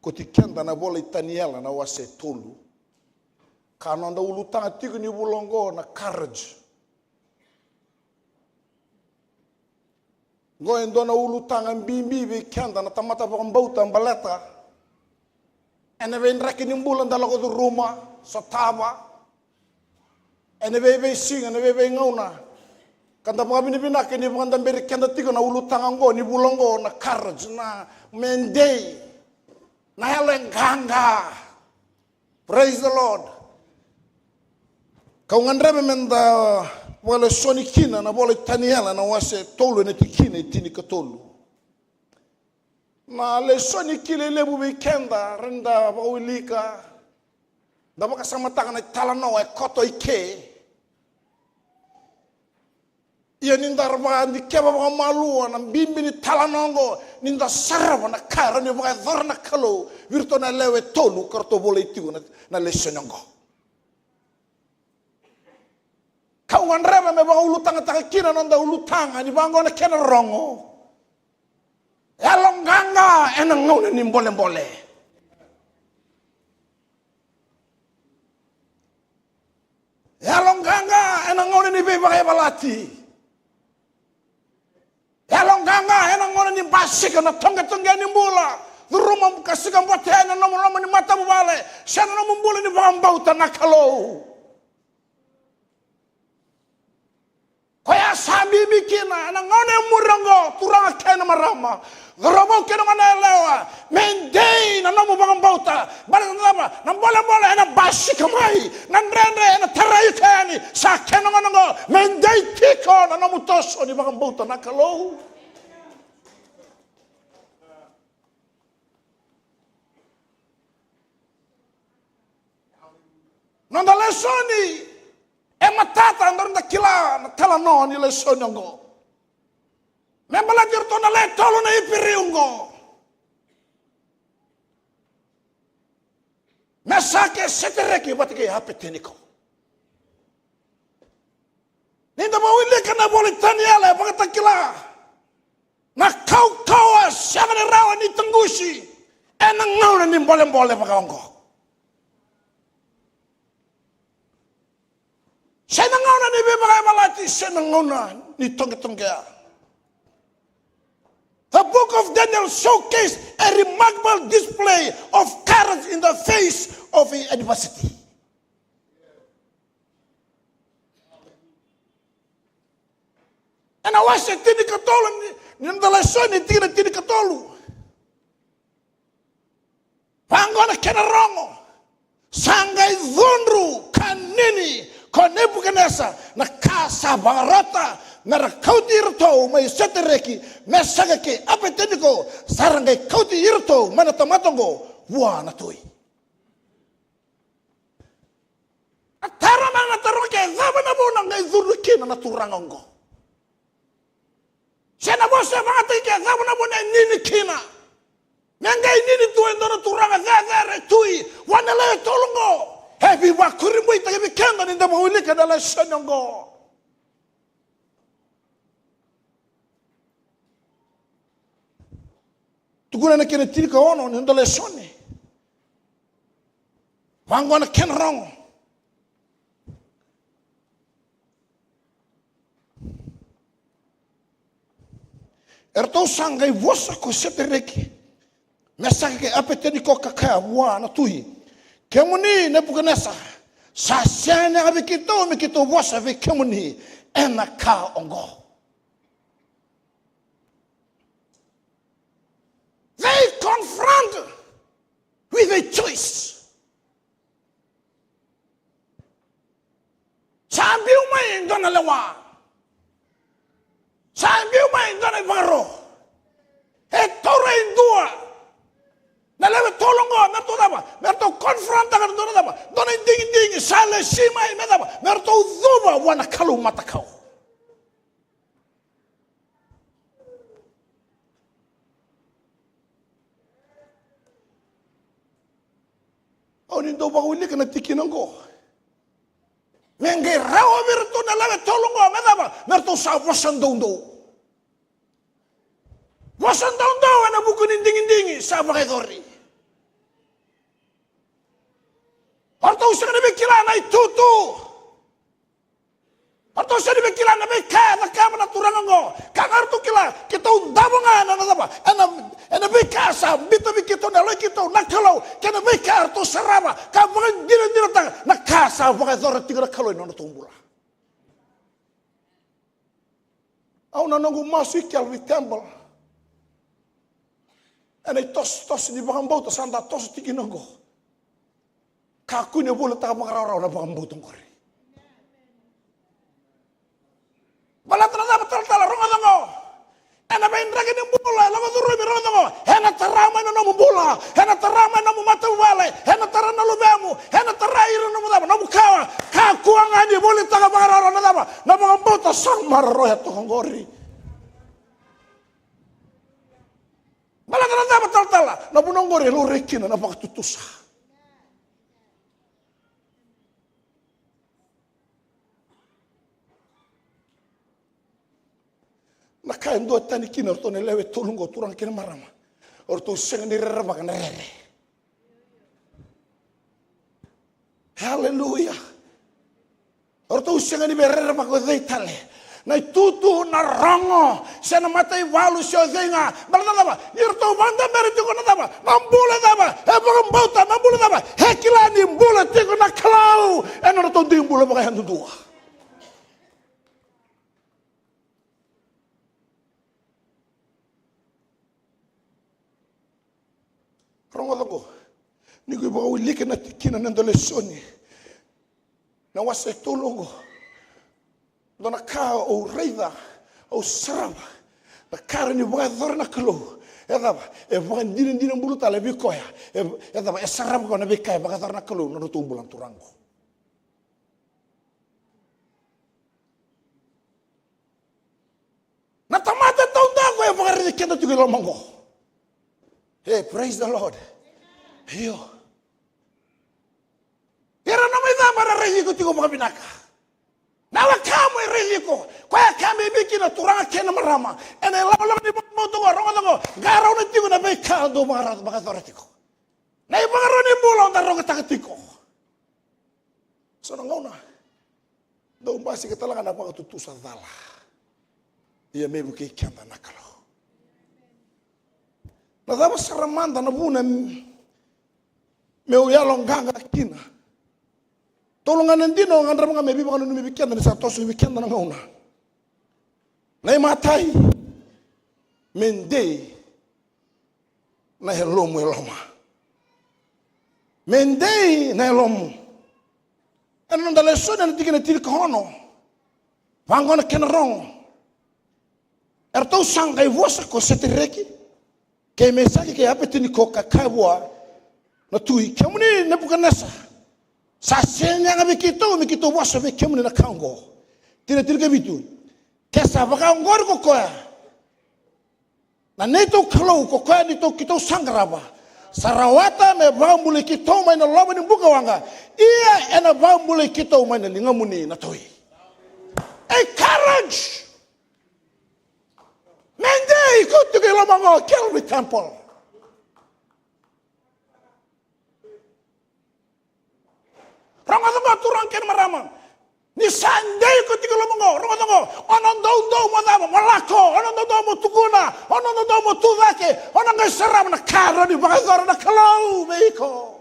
koti keda na vola i Taniela na wase tolu. Ka noda ulutaga tiko ni vula oqo na courage. Oqo e dua na ulutaga bibi vei keda na tamata vakabauta baleta ena veidraki ni bula da lako curuma, sotava, ena veiveisiga, ena veiveigauna. Ka da vakavinavinaka ni vakadaberi keda tiko na ulutaga oqo ni vula oqo na courage, na me dei, na yalo e qaqa. Praise the Lord. Kau gadreva me da vakalesoni kina na vola i Taniela na wase tolu ena tikina e tinikatolu. Na lesoni kilai levu vei keda, rawa ni da vakawilika, da vakasamataka na italanoa e koto i ke. Ia ni da vakadikeva vakamalua na bibi ni talanoa oqo, ni da sarava na ka e rawa ni vakayacora na Kalou vei iratou na lewe tolu ka ratou volai tiko na, na lesoni oqo. Kau gadreva me vakaulutagataka kina na noda ulutaga ni vaqo na kena rogo. Yalo qaqa ena gauna ni bolebole. Yalo qaqa ena gauna ni veivakayavalati. Yalo qaqa ena gauna ni basika na toqetoqe ni bula. Curuma ka sikabote yani na nomu loma ni matavuvale se na nomu bula ni vakabauta na Kalou. Koya sa bibi kina ena gauna e muri oqo, turaga kei na marama, cauravou kei na goneyalewa, me dei na nomu vakabauta. Baleta na cava? Na bolebole ena basika mai, na dredre ena tarai iko yani. Sa kena gauna oqo me dei tiko na nomu toso ni vakabauta na Kalou. Noda lesoni e matata, daru da kila na talanoa ni lesoni oqo. Me baleti iratou na le tolu na Iperiu oqo, Mesake, Setereki vata kei Apeteniko. Ni da vakawilika na vola i Taniela e vakatakila Na kaukauwa sega ni rawa ni taqusi ena gauna ni bolebole vaka oqo. Se na gauna ni veivakayavalati, se na gauna ni toqetoqea. The book of Daniel showcased a remarkable display of courage in the face of adversity. Ena wase tinikatolu ni, ni noda lesoni, tikina tinikatolu. Vaqo na kena rogo. Sa qai cudru ka nini ko Nepukanesa na ka sa vakarota me ra kauti iratou mai Setareki, Mesake kei Apeteniko, sa ra qai kauti iratou mai na tamata oqo vua na tui. A taro mai na taro ke, cava na vuna qai cudru kina na turaga oqo? Se na vosa e vakataki ke, cava na vuna e nini kina? Me qai nini tu e dua na turaga cecere, tui, vua na lewe tolu oqo. E veivakurabuitaki vei keda ni da vakawilika na lesoni oqo. Tukuna na kena tinikaono ni noda lesoni. Vaqo na kena rogo. Eratou sa qai vosa ko Setareki, Mesake kei Apeteniko ka kaya vua na tui, kemuni Nepukanesa, sa sega ni yaga vei keitou me keitou vosa vei kemuni ena ka oqo. They confront with a choice. Sa biu mai e dua na lewa. Sa biu mai e dua na ivakaro. E taura e dua na lewe tolu oqo me ratou cava? Me ratou confront-taka na dua na cava? Dua na digidigi sa lesi mai me cava? Me ratou cuva vua na Kalou matakau. Au ni dau vakawilika na tikina oqo. Me qai rawa vei iratou na lewe tolu oqo me cava? Me ratou sa vosa doudou. Vosa doudou ena vuku ni digidigi sa vakayacori. O ratou sega ni via kila na itutu. O ratou sega ni via kila na veika e cakava na turaga oqo. Ka ga ratou kila, keitou davo ga ena, na cava? Ena, ena veika sa biuta vei keitou na yaloi keitou na Kalou, kei na veika eratou sarava ka vakadinadinataka na ka sa vakayacora tiko na Kalou ena nodratou bula. Au na noqu masu i Calvary Temple ena itosotoso ni vakabauta sa da toso tiko kina oqo. Kakua ni volitaka vakarawarawa na vakabauta oqori. Baleta na cava talatala, rogoca oqo. Ena veidraki ni bula e lako curumi, rogoca oqo. Ena tara mai na nomu bula, ena tara mai na nomu matavuvale, ena tara na luvemu, ena tara ira na nomu cava, nomu kawa. Kakua ga ni volitaka vakarawarawa na cava, na vakabauta sa maroroya toka oqori. Baleta na cava talatala, na vanua oqori e laurai kina na vakatutusa. Na ka e dua tani kina o ratou na lewe tolu oqo, turaga kei na marama, o ratou sega ni rerevaka na rere. Haleluya. O ratou sega ni via rerevaka o cei tale. Na itutu, na rogo, se na mataivalu, se o cei ga. Baleta na cava? Ni ratou vakadabera tiko na cava? Na bula cava? E vakabauta, na bula cava? E kila ni bula tiko na Kalou ena nodratou dui bula vakayadudua. Rogoca oqo. Ni ko vakawilika na tikina na noda lesoni. Na wase tolu oqo. Dua na ka au raica, au sarava. Na ka rawa ni vakayacora na Kalou. E cava? E vakadinadina bula tale vei koya. E, e cava? E sarava koya na veika e vakayacora na Kalou na nodratou bula na turaga. Na tamata taudaku e vakaraici keda tiko i loma oqo. Hey, praise the Lord. Io. Ira na mai cava ra raici iko tiko vakavinaka. Na wekamu e raici iko. Koya e kaya mai vei kina, turaga kei na marama, ena ilakolako ni vakabauta oqo, rogoca oqo, qarauna tiko na veika dou vakarau vakayacora tiko. Na ivakarau ni bula o da rogotaka tiko. So na gauna dau basika tale ga na vakatutusa cala. Ia me vukei keda na Kalou. Na cava sara mada na vuna meu yaloqaqa kina? Tolu ga na dina au gadreva ga me veivakananumi vei keda ni sa toso vei keda na gauna. Na imatai, me dei na yalomu e loma. Me dei na yalomu. Ena noda lesoni ena tikina tinikaono, vaqo na kena rogo. Eratou sa qai vosa ko Setareki kei Mesaki kei Apetiniko, ka kaya vua na tui, kemuni Nepukanesa, sa sega ni yaga vei keitou me keitou vosa vei kemuni na ka oqo. Tikina tinikavitu, ke sa vakaoqori ko koya na neitou Kalou ko koya neitou keitou sa qarava, sa rawata me vakabulai keitou mai na loma ni bukawaqa, ia ena vakabulai keitou mai na ligamuni na tui. Encourage. Me dei iko tiko i loma qo, Calvary Temple. Rogoca qo, turaga kei na marama. Ni sa dei iko tiko i loma qo, rogoca qo, o na doudou mo cava? Mo lako. O na doudou mo tukuna. O na doudou mo tucake. O na qai sarava na ka e rawa ni vakayacora na Kalou vei iko.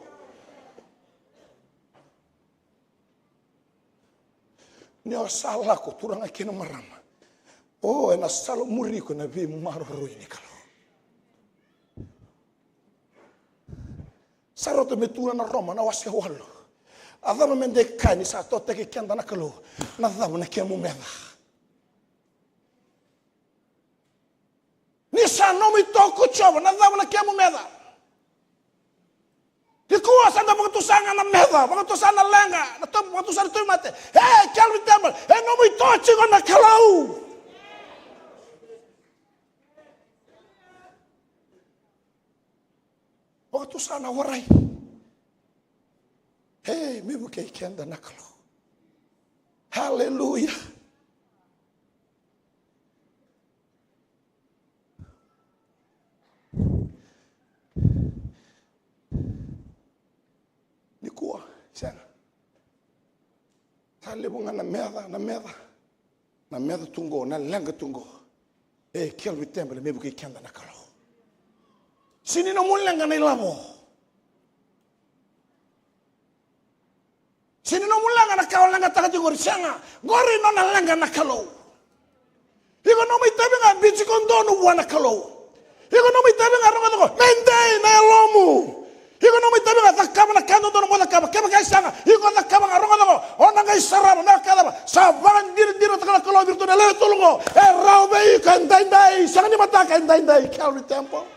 Ni o sa lako, turaga kei na marama, o ena salamuri iko na veimaroroi ni Kalou. Sa rauta me tukuna na Roma na wase walu. A cava me dei kaya ni sa totaki keda na Kalou? Na cava na kemu meca? Ni sa nomu itovo ko Jiova, na cava na kemu meca? Nikua sa da vakatusa ga na meca, vakatusa na leqa, na tauvimate, vakatusa na tauvimate. E, Calvary Temple, e nomu itovo tiko na Kalou. Vakatusa na warai. E, me vukei keda na Kalou. Haleluya. Nikua, sega. Sa levu ga na meca, na meca. Na meca tu qo, na leqa tu qo. E, Calvary Temple, me vukei keda na Kalou. Sega ni nomu leqa na ilavo. Sega ni nomu leqa na ka o leqataka tiko qori, sega. Qori nona leqa na Kalou. Iko nomu itavi ga, biuti iko donu vua na Kalou. Iko nomu itavi ga, rogoca qo, me dei na yalomu. Iko nomu itavi ga, cakava na ka dodonu mo cakava. Kevaka e sega, iko cakava ga, rogoca qo, o na qai sarava, me ka cava? Sa vakadinadinataka na Kalou vei iratou na lewe tolu qo. E rawa vei iko edaidai, sega ni mataka, edaidai, Calvary Temple.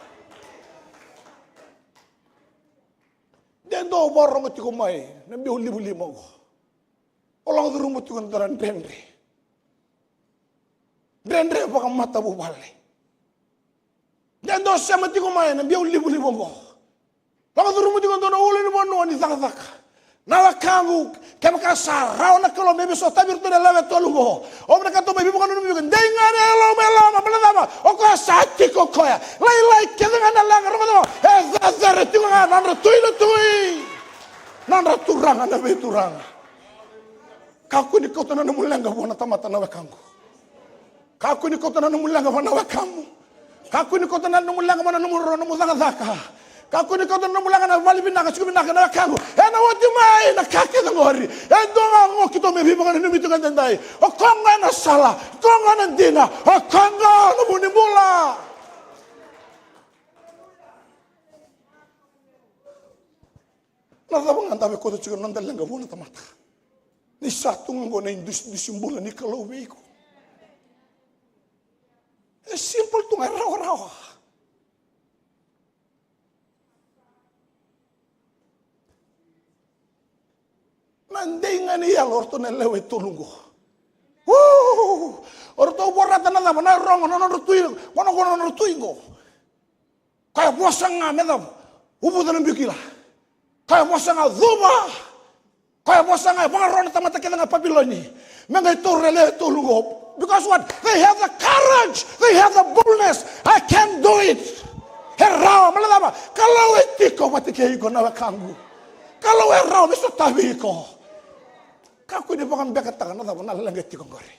De dua o vakarorogo tiko mai na biau livaliva oqo. O lako curuma tiko e dua na dredre. Dredre vakamatavuvale. De dua o sema tiko mai na biau livaliva oqo. Lako curuma tiko e dua na ulunivanua ni cakacaka. Na wekaqu, kevaka sa rawa na Kalou me veisotavi iratou na lewe tolu oqo, au vinakata au mai veivakananumi iko, dei ga na yalomu e loma, baleta na cava? O koya sa tiko o koya. Lailai kece ga na leqa, rogoca qo, e cecere tiko ga na nodra Tui na tui, na nodra Turaga na veituraga. Kakua ni kauta na nomu leqa vua na tamata, na wekaqu. Kakua ni kauta na nomu leqa vua na wekamu. Kakua ni kauta na nomu leqa vua na nomu ro-, nomu cakacaka. Kakua ni kauta na nomu leqa na vale vinaka, tiko vinaka, na wekaqu. Ena oti mai na ka kece qori. E dua ga qo keitou me veivakananumi tiko edaidai. O koya qo na sala, o koya qo na dina, o koya qo na vu ni bula. Na cava ga da via kauta tiko na noda leqa vua na tamata? Ni sa tu ga qo na idusidusi bula ni Kalou vei iko. E simple tu ga, e rawarawa. Na dei ga ni yalo o ratou na lewe tolu qo. Uu! O ratou vorata na cava? Na rogo, na nodra Tui, qo na, qo na nodra Tui qo. Koya vosa ga me cava? Uvuca na biu kila. Koya vosa ga, cuva. Koya e vosa ga, e vakarogo na tamata kece ga Papiloni me qai taura na lewe tolu qo. Because what? They have the courage, they have the boldness. I can do it. E rawa, baleta na cava? Kalou e tiko vata kei iko, na wekaqu. Kalou e rawa me sotavi iko. Kakua ni vakabekataka na cava, na leqa e tiko qori.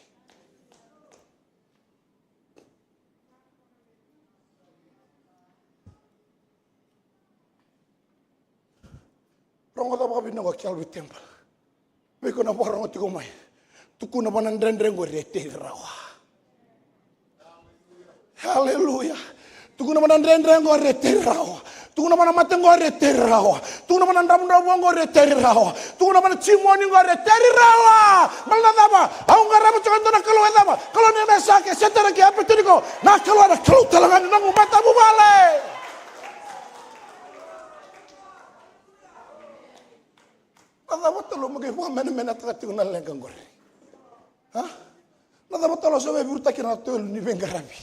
Rogoca vakavinaka, o Calvary Temple. Vei iko na vakarogo tiko mai. Tukuna vua na dredre qori e tei rawa. Aleluya. Tukuna vua na dredre qori e tei rawa. Tukuna vua na mate qori e tei rawa. Tukuna vua na dravudravua qori e tei rawa. Tukuna vua na jimoni qori e tei rawa. Baleta na cava? Au qarava tiko e dua na Kalou e cava? Kalou nei Mesake, Setarake, Apetiniko. Na Kalou, na Kalou tale ga ni noqu matavuvale. Na cava tale o mai qai vakamenemenetaka tiko na leqa qori? A? Na cava tale o sa via virutaki ira na tolu ni veiqaravi?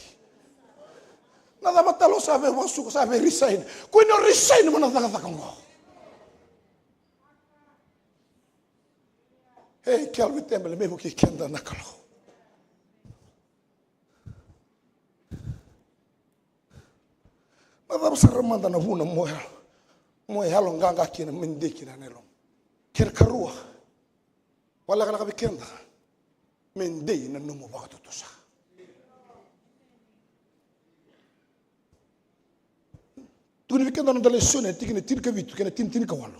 Na cava tale o sa via vakasuka, sa via resign? Kua ni o resign mai na cakacaka qo. Ei, Calvary Temple, me vukei keda na Kalou. Na cava sara mada na vuna mo yalo, mo yalo qaqa kina, me dei kina na yalomu? Kena ikarua, vakalekaleka vei keda, me dei na nomu vakatutusa. Tukuni vei keda na noda lesoni, e tikina tinikavitu kei na tinitinikawalu.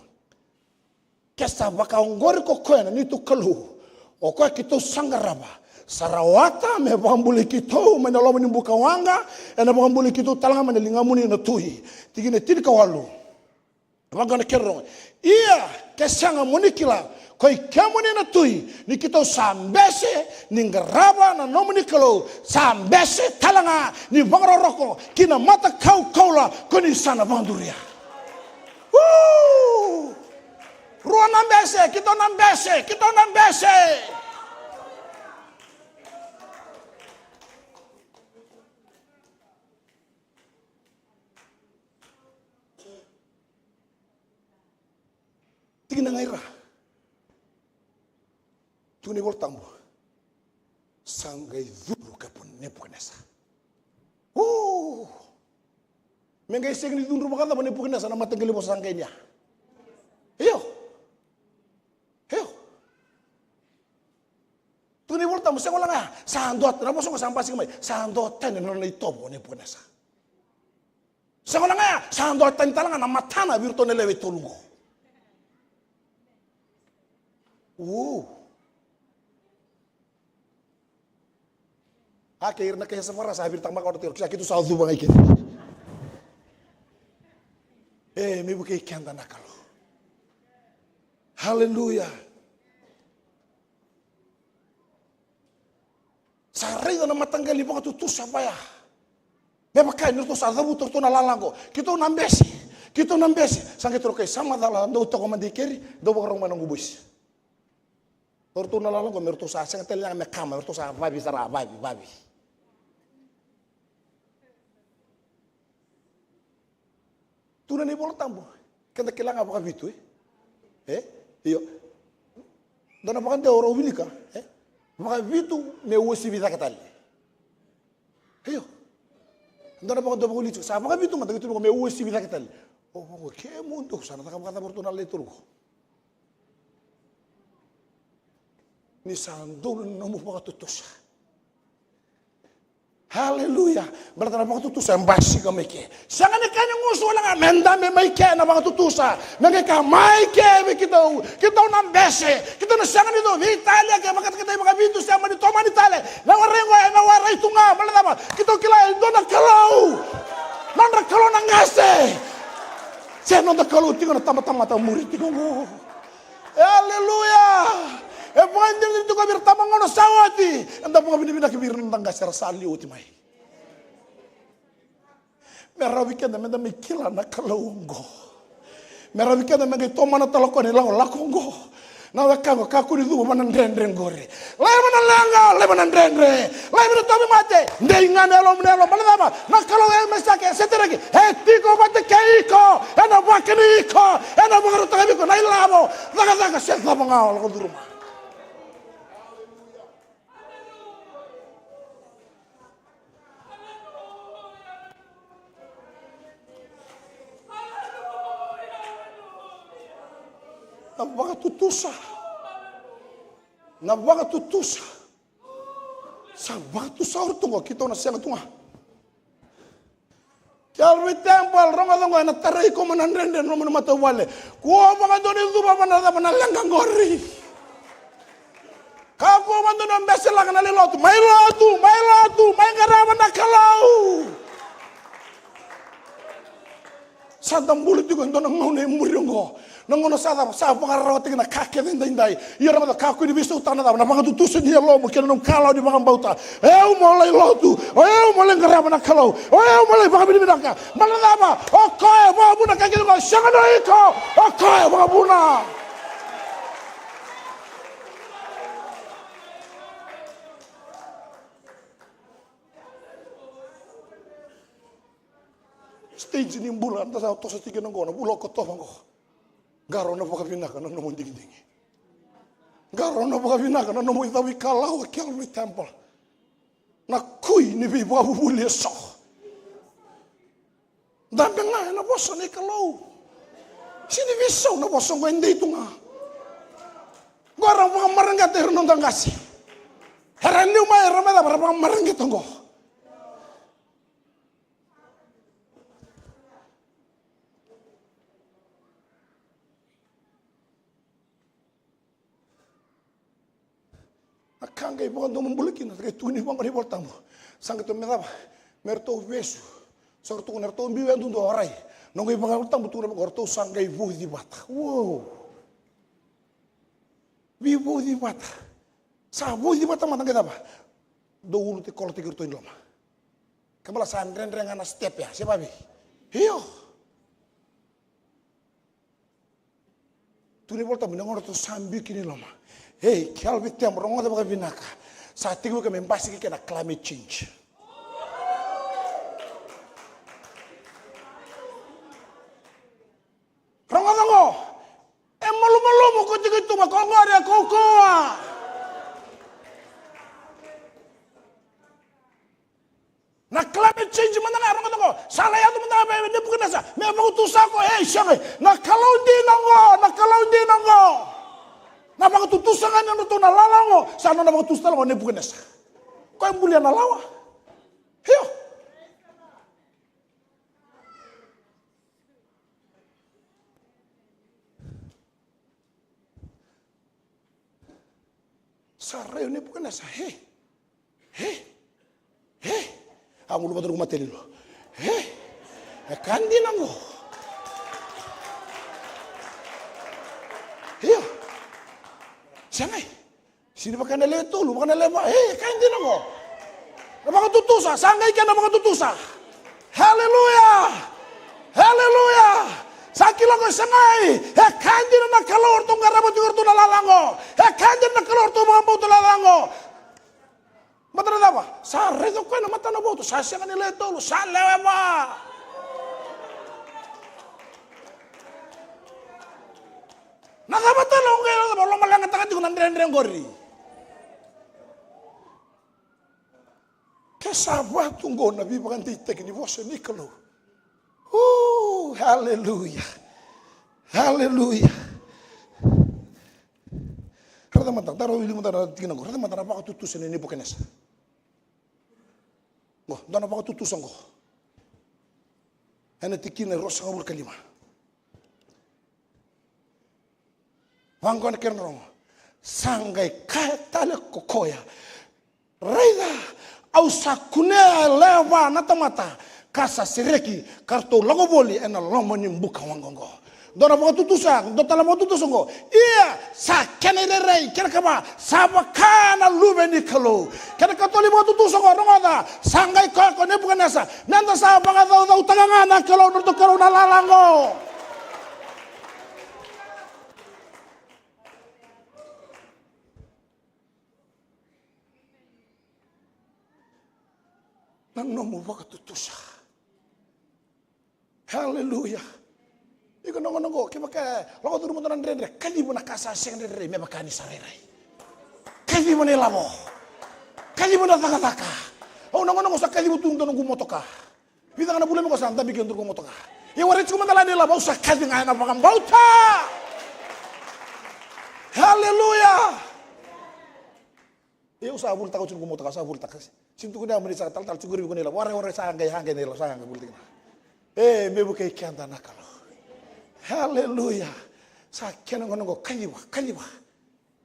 Ke sa vakaoqori ko koya na neitou Kalou, o koya keitou sa qarava, sa rawata me vakabulai keitou mai na loma ni bukawaqa, ena vakabulai keitou tale ga mai na ligamuni na tui. Tikina e tinikawalu. Vaqo na kena rogo. Ia, ke sega mo ni kila, koi kemuni na tui, ni keitou sa bese ni qarava na nomuni Kalou, sa bese tale ga ni vakarokoroko ki na matakau koula ko ni sa na vakaduria. Uu! Rua na bese, keitou na bese, keitou na bese. Tikina ga i ra. Tukuna na iVolatabu, sa qai cudru ka Nepukanesa. O! Me qai sega ni cudru vakacava o Nepukanesa na mataqali vosa sa qai ni ya? Io. Io. Tukuna na iVolatabu, sega wale ga ya, sa dua, na vosa qo sa basika mai, sa dua tani na nona itovo o Nepukanesa. Sega wale ga ya, sa dua tani tale ga na matana vei iratou na lewe tolu qo. Uu. A, kei ira na kai Yasavara sa viritaka makawa na tiro, sa keitou sa cuva ga i keri. E, me vukei keda na Kalou. Haleluya. Sa raica na mataqali vakatutusa vaya. Me vaka ni ratou sa cavuta o ratou na lala qo. Keitou na bese. Keitou na bese. Sa qai toro kai sa macala, dou toka mada i keri, dou vakarau mai na noqu boys. O ratou na lala qo, me ratou sa sega tale ga me kama, me ratou sa vavi sara, vavi, vavi. Tukuna na iVolatabu, keda kila ga vakavitu, e? E? Io. Dua na vakadewa rau wilika, e? Vakavitu me uasivi cake tale. Io. Dua na vakadewa vakawilika, sa vakavitu mada, vitu me uasivi cake tale. O, o, kemudou, sa na caka vakacava ratou na lewe tolu qo? Ni sa donu na nomu vakatutusa. Haleluya. Baleta na vakatutusa e basika mai ke. Sega ni ka ni gusu wale ga, me dabe mai ke na vakatutusa. Me qai ka mai ke vei keitou. Keitou na bese. Keitou na sega ni dau veitalia ke, vakatakata vakavitu se mani tomani tale. Na warai qo, e na warai tu ga, baleta na cava? Keitou kila e dua na Kalou. Nodra Kalou na qase. Se noda Kalou tiko na tabatamata muri tiko qo. E, aleluya. E vakadinadina tiko vei ira tabagauna sa oti. Eda vakavinavinaka vei ira na noda qase era sa liu oti mai. Me rawa vei keda meda mai kila na Kalou oqo. Me rawa vei keda me qai tomana tale o koya na ilakolako oqo. Na wekaqu, kakua ni cuva vua na dredre qori. Laiva na leqa, laiva na dredre. Laiva na tauvimate. Dei ga na yalomu na yalo. Baleta na cava? Na Kalou e Mesake, Setarake, e tiko vata kei iko. Ena vakani iko. Ena vakarautaka vei iko na ilavo. cakacaka se cava ga o lako curuma. Na vakatutusa. Na vakatutusa. Sa vakatusa o ratou qo, keitou na sega tu ga. Calvary Temple, rogoca qo, ena tarai iko mai na dredre na nomuni matavuvale. Kua vakadua ni cuva vana cava na leqa qori. Kakua vakadua ni o bese laka na lai lotu. Mai lotu, mai lotu, mai qarava na Kalou. Sa da bula tiko e dua na gauna e muri oqo. Na gauna sa cava, sa vakararawataki na ka kece edaidai. Ia rogoca, kakua ni veisautaka na cava, na vakatutusa ni yalomu kei na nomu kalawa ni vakabauta. O yau mo lai lotu, o yau mo lai qarava na Kalou, o yau mo lai vakavinavinaka. Baleta na cava, o koya e vakavuna na ka kece oqo, sega ni o iko, o koya e vakavuna. Stage ni bula, da sa toso tiko kina oqo, na vula o Okotova oqo. Qarauna vakavinaka na nomu digidigi. Qarauna vakavinaka na nomu icau ikalawa, Calvary Temple. Na kui ni veivakavuvuli eso. Dabe ga ena vosa ni Kalou. Sega ni veisau na vosa oqo, e dei tu ga. Oqo era vakamareqeta ira na noda qase. Era liu mai, era mai cava, era vakamareqeta oqo. Na ka qai vakadomobula kina, na qai tukuni vaqo na iVolatabu. Sa qai tukuna me cava, me ratou vesu. Sa ratou tukuna me ratou biu yadudua, orait. Na qai vaka iVolatabu tukuna vaqo, ratou sa qai vauci vata. Uou. Veivauci vata. Sa vauci vata mada qai cava. Dou ulutakolotaki iratou i loma. Kena ibalebale sa dredre ga na step ya, se vavei. Io. Tukuna iVolatabu, na gauna ratou sa biu kina i loma. Ei, Calvary Temple, rogoca vakavinaka. Sa tekivu ka me basika kina na climate change. Rogoca qo. E malumalumu ko tiko i tuba, ko qori e kaukaua. Na climate change mada ga, rogoca qo. Sa lai yaco mada ga vei Nepukanesa me vakatusa iko, ei, sega. Na Kalou dina qo, na Kalou dina qo. Na vakatutusa ga ni nodratou na lala qo, sa nona vakatusa tale qo o Nepukanesa. Koya e bulia na lawa. Io. Sa rai o Nepukanesa, he, he, he. A gulu vata na noqu mateni lo. He, e ka dina qo. Io. Sega. Sega ni vaka na lewe tolu, vaka na lewe va, e, ka dina qo. Na vakatutusa, sa qai kena vakatutusa. Haleluya! Haleluya! Sa kila ko sa qai, e ka dina na Kalou o ratou qarava tiko o ratou na lala qo. E ka dina na Kalou o ratou vakabauta na lala qo. Baleta na cava, sa raica o koya na matana votu, sa sega ni lewe tolu, sa lewe va. Na cava tale o qai lomaleqataka tiko na dredre qori? Ke sa va tu qo na veivakadeitaki ni vosa ni Kalou. Ooh, haleluya. Haleluya. Raica mada, da rau wili mada na tikina qo. Raica mada na vakatutusa nei Nepukanesa. Qo, dua na vakatutusa qo. Ena tikina e ruasagavulu ka lima. Vaqo na kena rogo. Sa qai kaya tale ko koya, raica, au sa kunea e lewe va na tamata ka sa sereki, ka ratou lako voli ena loma ni buka waqoqo. Dua na vakatutusa, dua tale na vakatutusa qo. Ia, sa kena irairai, kena ikava, sa vaka na Luve ni Kalou. Kena ikatolu ni vakatutusa qo, rogoca, sa qai kaya ko Nepukanesa, meda sa vakacaucautaka ga na Kalou, na nodratou Kalou na lala qo. Na nomu vakatutusa. Haleluya. Iko na gauna oqo, kevaka e lako curuma dua na dredre, kaciva na ka sa sega ni rairai me vaka ni sa rairai. Kaciva na ilavo. Kaciva na cakacaka. Au na gauna oqo sa kaciva tu dua noqu motoka. Vica ga na vula me qo sa dabe kina dua noqu motoka. Ia warai tiko mada la na ilavo, au sa kaci ga ena vakabauta. Haleluya. Ia au sa volitaka oti noqu motoka, sa volitaka. Sega ni tukuni au mani sa talatala tiko qori vei iko na ilavo. Warai, warai, sa qai, sa qai na ilavo, sa qai volitaka. E, me vukei keda na Kalou. Haleluya. Sa kena gauna oqo, kaciva, kaciva.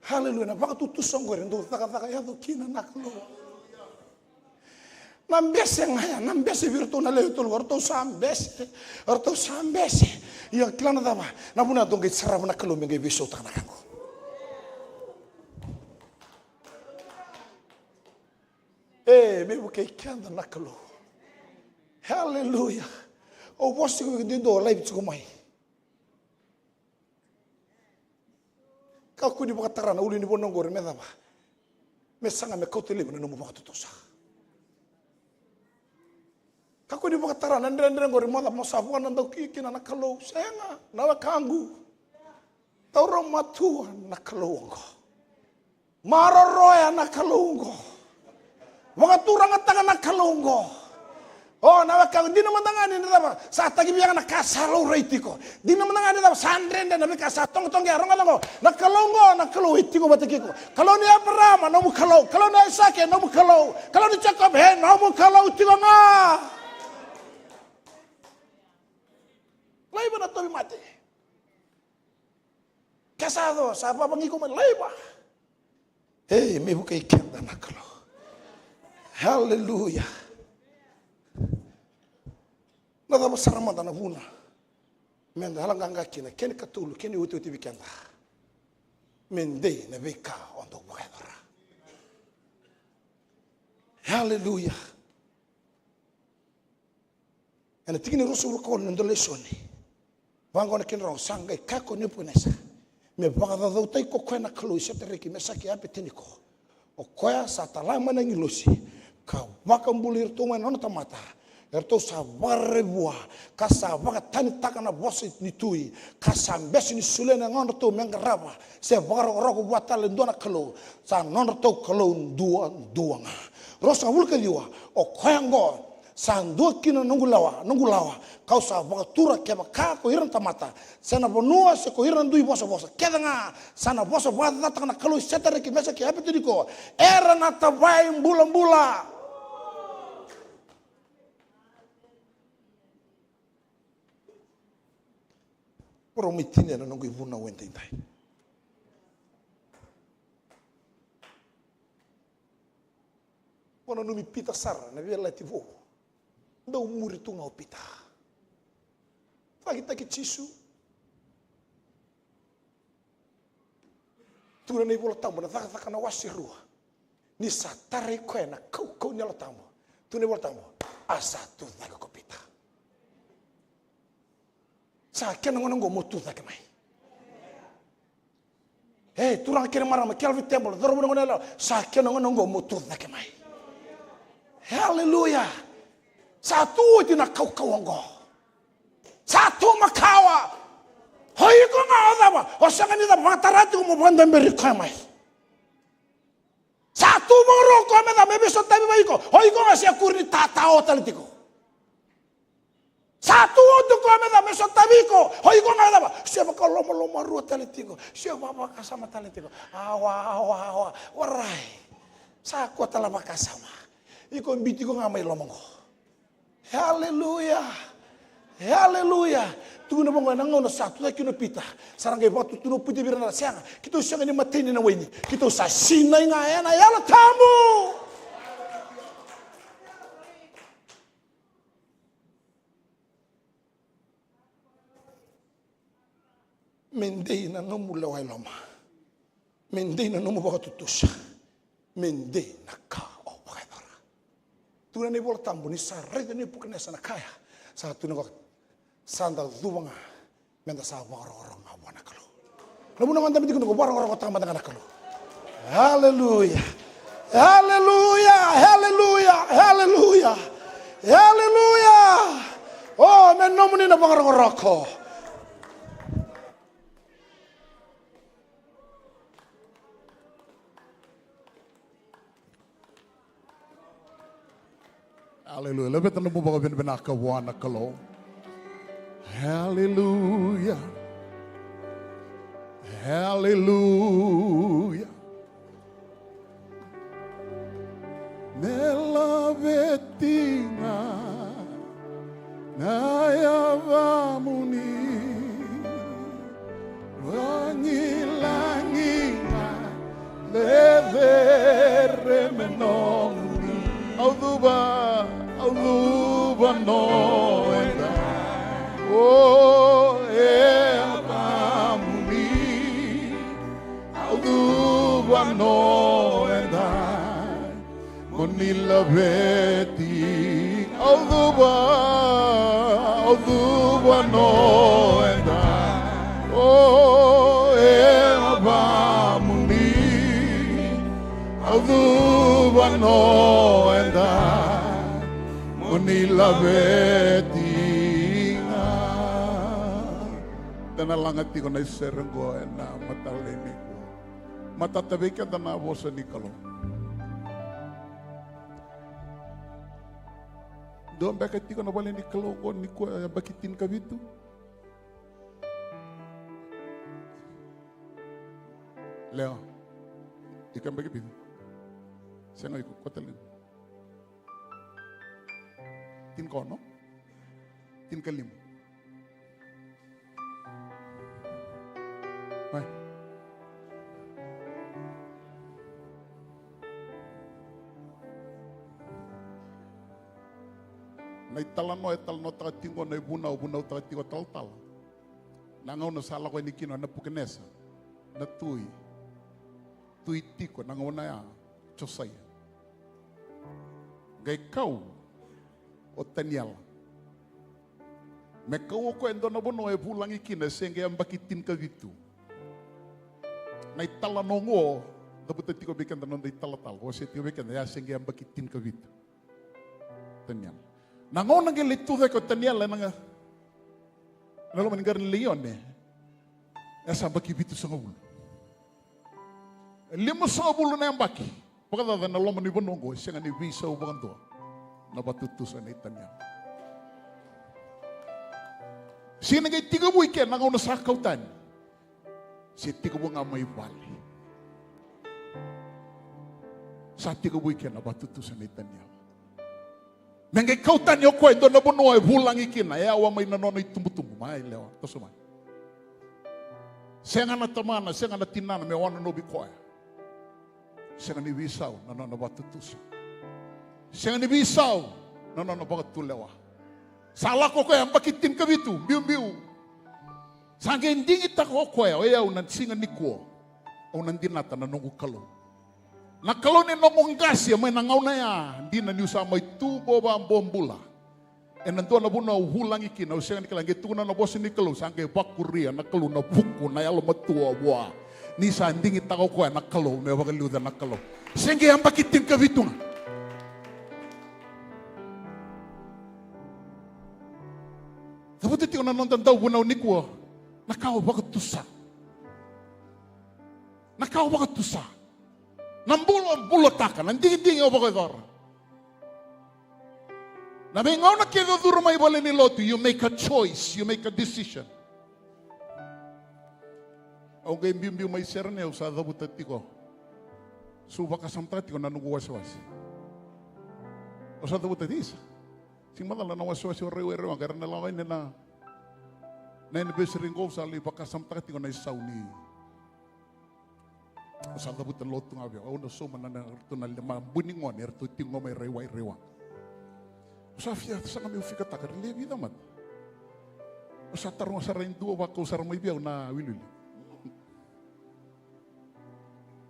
Haleluya. Na vakatutusa oqori e dau cakacaka yaco kina na Kalou. Na bese ga ya, na bese vei iratou na lewe tolu, o ratou sa bese, o ratou sa bese. Ia kila na cava, na vuna ya dou qai sarava na Kalou me qai veisautaka na ka oqo. E, me vukei keda na Kalou. Haleluya. Au vosa tiko vei dua o live tiko mai. Kakua ni vakatara na ulunivanua oqori me cava? Me saga me kauta laivi na nomu vakatutusa. Kakua ni vakatara na dredre oqori mo cava, mo sa vakanadakuya kina na Kalou. Sega, na wekaqu. Taura matua na Kalou oqo. Maroroya na Kalou oqo. Vakaturagataka na Kalou oqo. O, na wekaqu, dina mada ga ni na cava, sa taki vei ya na ka sa laurai tiko. Dina mada ga ni cava, sa dredre na veika sa toqetoqea, rogoca oqo. Na Kalou oqo, na Kalou e tiko vata kei iko. Kalou ni Eparama, nomu Kalou. Kalou ni Aisake, nomu Kalou. Kalou ni Jekope, e nomu Kalou tiko ga. Laiva na tauvimate. Ke sa yaco, sa vavagi iko mai, laiva. Ei, me vukei keda na Kalou. Haleluya. Na cava sara mada na vuna me da yaloqaqa kina, kena ikatolu, kena iotioti vei keda? Me dei na veika o dau vakayacora. Haleluya. Ena tikina e ruasagavulu ka ono na noda lesoni. Vaqo na kena rogo, sa qai kaya ko Nepukanesa, me vakacaucautaki ko koya na Kalou i Setareki, Mesaki, Apeteniko. O koya sa tala mai na agilosi ka vakabulai iratou mai na nona tamata. Eratou sa vakarerevua ka sa vakatanitaka na vosa ni tui, ka sa bese ni solia na gauna ratou me qarava se vakarokoroko vua tale dua na kalou, sa nodratou kalou duadua ga. Ruasagavulu ka ciwa, o koya oqo sa dua kina na noqu lawa, noqu lawa, kau sa vakatura kevaka ko ira na tamata, se na vanua, se ko ira na dui vosavosa, kece ga sa na vosa vakacacataka na Kalou i Setareki, Mesaki, Apeteniko, era na tavai bulabula. Vakarau mai tinia na noqu ivunau edaidai. Vakananumi Pita sara na veiyalayalati vou. Dau muri tu ga o Pita. Cakitaki Jisu. Tukuna na iVola Tabu na Cakacaka na wase rua. Ni sa tarai koya na kaukauwa ni Yalo Tabu. Tukuna na iVola Tabu, a sa tucake ko Pita. Sa kena gauna oqo mo tucake mai. E, turaga kei na marama, Calvary Temple, cauravou, na gone yalewa, sa kena gauna oqo mo tucake mai. Haleluya. Sa tu oti na kaukauwa oqo. Sa tu makawa. O iko ga o cava, o sega ni cava, vakatara tiko mo vakadaberi koya mai. Sa tu vakarau koya me cava, me veisotavi vei iko. O iko ga se kuri ni tatao tale tiko. Sa tu oti koya me cava, me sotavi iko. O iko ga cava, se vakalomaloma rua tale tiko. Se vakavakasama tale tiko. Awa, awa, awa. Warai. Sa kua tale vakasama. Iko biuti iko ga mai loma oqo. Haleluya. Haleluya. Tukuna vaqo, ena gauna sa tucake kina o Pita, sa ra qai vakatutunaupiti vei ira na sega. Keitou sega ni matai ni na waini. Keitou sa sinai ga ena Yalo Tabu. Me dei na nomu lewa e loma. Me dei na nomu vakatutusa. Me dei na ka o vakayacora. Tukuna na iVola Tabu ni sa raica Nepukanesa na ka ya, sa tukuna, sa da cuva ga me da sa vakarokoroko ga vua na Kalou. Na vuna ga da mai tiko, da vakarokorokotaka mada ga na Kalou. Haleluya. Haleluya. Haleluya. Haleluya. Haleluya. O, me nomuni na vakarokoroko. Aleluya. Laveta na nomu vakavinavinaka vua na Kalou. Aleluya. Aleluya. Me laveti ga na yavamuni, vagilagi ga, lecere me nomuni. Au cuva, au cuva no edai, o yavamuni. Au cuva no edai, mo ni laveti. Au cuva, au cuva no edai, o yavamuni. Au cuva no edai, mo ni laveti ga. Da na laga tiko na isere oqo ena mataka lailai nikua. Matata vei keda na vosa ni Kalou. Dua beka tiko na vale ni Kalou oqo nikua, yabaki tinikavitu? Leo. Iko yabaki vitu? Sega, iko kota lima. Tinikaono? Tinikalima. Mai. Na italanoa e talanoataka tiko, na ivunau vunautaka tiko talatala. Na gauna sa lako yani kina o Nepukanesa na tui, tui tiko na gauna ya, Josaia. Qai kau o Taniela. Me kau o koya e dua na vanua e vulagi kina, e se qai yabaki tinikavitu. Na italanoa oqo, cavuta tiko vei keda na noda italatala, vosa tiko vei keda, ya se qai yabaki tinikavitu. Taniela. Na gauna qai lai tu cake o Taniela ena ga, na loma ni qara ni laione, e sa yabaki vitusagavulu. E limasagavulu na yabaki. Vakacaca ena loma ni vanua oqo, e sega ni veisau vakadua na vakatutusa nei Taniela. Sega ni qai tekivu i ke na gauna sa kau tani. Se tekivu ga mai vale. Sa tekivu i ke na vakatutusa nei Taniela. Me qai kau tani o koya e dua na vanua e vulagi kina, e yawa mai na nona itubutubu. Mai lewa, toso mai. Sega na tamana, sega na tinana me wanonovi koya. Sega ni veisau na nona vakatutusa. Sega ni veisau na nona vakatulewa. Sa lako o koya yabaki tinikavitu, biubiu. Sa qai digitaka o koya, o yau na siga nikua, au na dinata na noqu Kalou. Na Kalou ni noqu qase mai na gauna ya, dina niu sa mai tu qo vakabobula ena dua na vanua au vulagi kina, au sega ni kila, qai tukuna na vosa ni Kalou, sa qai vakuria na Kalou na vuku, na yalomatua vua. Ni sa digitaka o koya na Kalou, me vakaliuca na Kalou. Se qai yabaki tinikavitu ga. Cavuta tiko na noda dauvunau nikua, na ka o vakatusa. Na ka o vakatusa. Na bula o bulataka, na digidigi o vakayacora. Na veigauna kece o curu mai vale ni lotu, you make a choice, you make a decision. Au qai biubiu mai Sereni, au sa cavuta tiko. Sa vakasamataka tiko na noqu wasewase. Au sa cavuta tiko. Sega ni macala na wasewase o Raiwai Raiwaqa, era na lako yani na, na anniversary qo, au sa lai vakasamataka tiko na isau ni. Au sa cavuta lotu ga vei au, au na sauma na, na, ratou na lima buni gone, eratou tiko mai Raiwai Raiwaqa. Au sa fia saga meu fikataka, era lewe vica mada. Au sa taroga sara e dua, vakau sara mai vei au na wiliwili.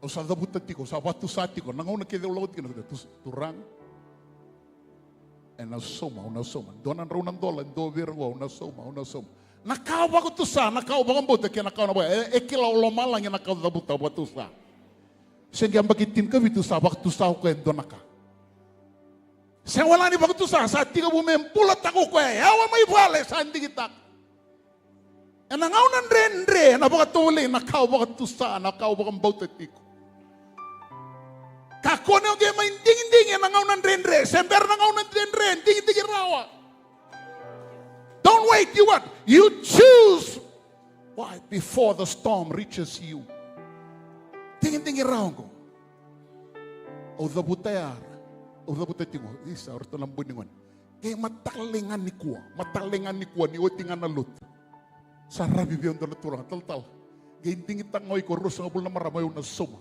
Au sa cavuta tiko, au sa vakatusa tiko, na gauna kece au lako tiko na, tu-, Turaga. Ena sauma, au na sauma. Dua na drau na dola, dua vei ira qo, au na sauma, au na sauma. Na ka au vakatusa, na ka au vakabauta, kei na ka au na vaka-, e, e kila o lomalagi na ka au cavuta, au vakatusa. Se qai yabaki tinikavitu sa vakatusa o koya e dua na ka. Se wale ni vakatusa, sa tekivu me bulataka o koya, yawa mai vale, sa digitaka. Ena gauna dredre, ena vakatovolei na ka au vakatusa, na ka au vakabauta tiko. Ka Ko ni o qai mai digidigi ena gauna dredre, se bera na gauna dredre, digidigi rawa. Don't wait, you what? You choose. Why? Before the storm reaches you. Digidigi rawa oqo. Au cavuta ya. Au cavuta tiko. Isa, o ratou na bui ni gone. Qai mataka lailai ga nikua. Mataka lailai ga nikua ni oti ga na lotu. Sa ravi vei au dua na turaga, talatala. Qai digitaka ga o iko, ruasagavulu na marama, o yau na sauma.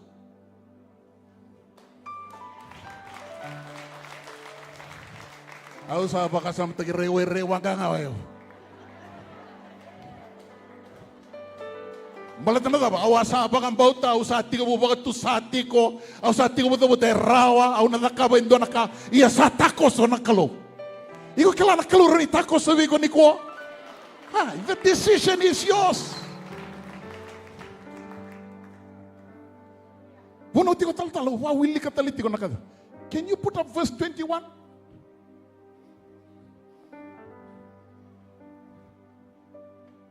Au sa vakasamataki raiwai raiwaqa ga o yau. Baleta na cava? Au a sa vakabauta, au sa tekivu vakatusa tiko, au sa tekivu cavuta e rawa, au na cakava e dua na ka, ia sa takoso na Kalou. Iko kila na Kalou rawa ni takoso vei iko nikua? Ah, the decision is yours. Vunau tiko talatala, au wilika tale tiko na ka. Can you put up verse twenty-one?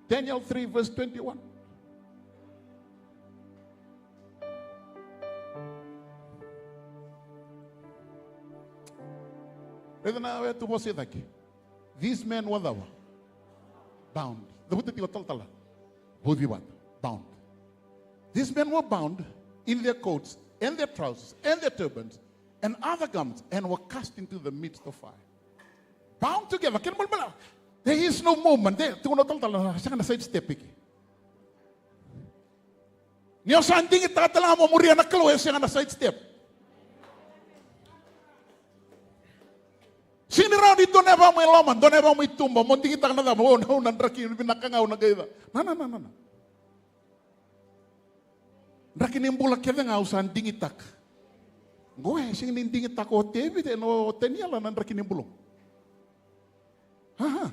Daniel three verse twenty-one. Raica na wea tu vosa i cake. These men were cava? Bound. Cavuta tiko talatala. Vauci vata. Bound. These men were bound in their coats and their trousers and their turbans and other garments and were cast into the midst of fire. Bound together. Kena ibalebale, there is no movement. There, tukuna o talatala, sega na side step eke. Ni o sa digitaka tale ga mo muria na Kalou, e sega na side step. Sega ni rawa ni dua na yava mai loma, dua na yava mai tuba, mo digitaka na cava, o, au na draki vinaka ga, au na qai ca. Na, na, na, na, na. Draki ni bula kece ga au sa digitaka. Qo e sega ni digitaka o Tevita, o Taniela na draki ni bula. Aha.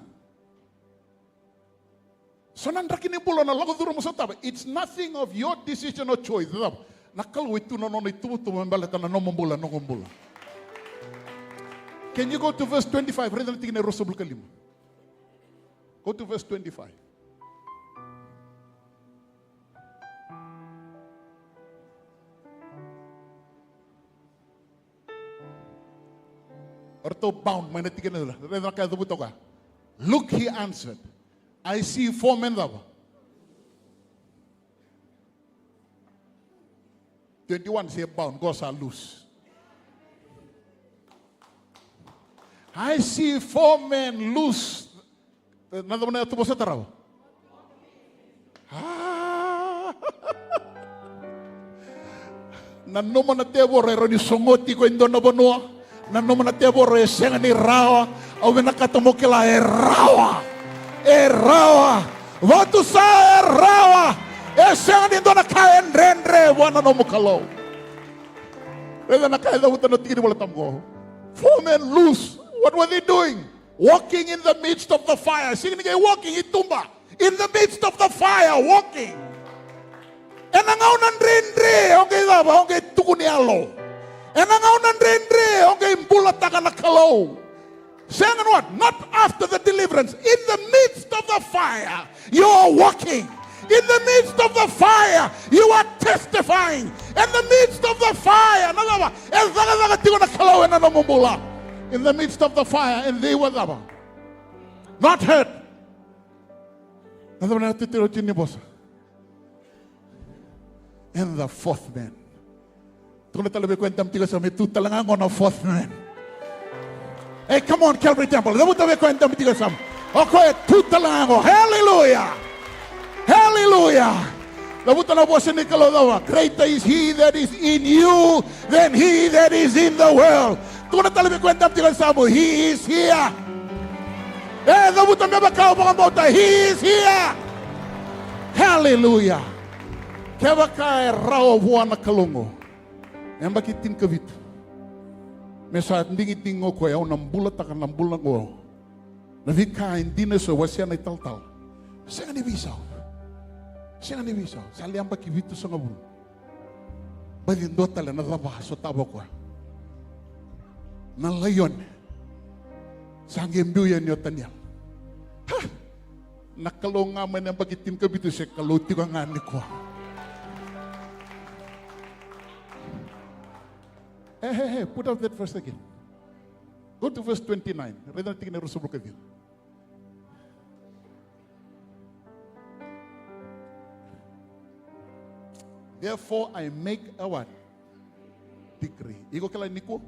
So na draki ni bula na lako curuma sotava. It's nothing of your decision or choice. Cava? Na Kalou e tu na nona ituvatuva me baleta na nomu bula, noqu bula. Can you go to verse twenty-five? Raica na tikina e ruasagavulu ka lima. Go to verse twenty-five. O ratou bound mai na tikina, raica na ka e cavuta o koya. Look, he answered, I see four men cava? Twenty-one say bound, qo sa loose. I see four men loose. Na cava na yatu vosa tarava? Ah. Nanuma na tevoro e rawa ni sogoti iko e dua na vanua. Nanuma na tevoro e sega ni rawa. Au vinakata mo kila e rawa. E rawa. Vatusa e rawa. E sega ni dua na ka e dredre vua na nomu Kalou. Raica na ka e cavuta na tiki ni Vola Tabu qo. Four men loose. What were they doing? Walking in the midst of the fire. Sega ni qai walking i tuba. In the midst of the fire, walking. Ena gauna dredre, o qai cava, o qai tukuni yalo. Ena gauna dredre, o qai bulataka na Kalou. Sega ni what? Not after the deliverance. In the midst of the fire, you are walking. In the midst of the fire, you are testifying. In the midst of the fire, na cava? E cakacaka tiko na Kalou ena nomu bula. In the midst of the fire, and they were cava? Not hurt. Na cava na titiro tini vosa? And the fourth man. Tukuna tale vei koya e dabe tiko e yasamu, e tu tale ga qo na fourth man. Hey, come on, Calvary Temple. Cavuta vei koya e dabe tiko e yasamu. O koya e tu tale ga qo. Hallelujah. Hallelujah. Cavuta na vosa ni Kalou cava? Greater is he that is in you than he that is in the world. Tukuna tale vei koya e dabe tiko e yasamu. He is here. E, cavuta me vaka o vakabauta. He is here. Hallelujah. Kevaka e rawa vua na Kalou qo. Yabaki tinikavitu. Me sa digidigi o koya, au na bulataka na bula qo. Na veika e dina eso, wasea na italatala. Sega ni veisau. Sega ni veisau. Sa lai yabaki vitusagavulu. Baci dua tale na cava sotava o koya. Na laione. Sa qai biu yani o Taniela. Ha! Na Kalou ga mai na yabaki tinikavitu se Kalou tiko ga nikua. Hey, hey, hey, put up that verse again. Go to verse twenty-nine. Raica na tikina e ruasagavulu ka ciwa. Therefore I make a what? Decree. Iko kila nikua,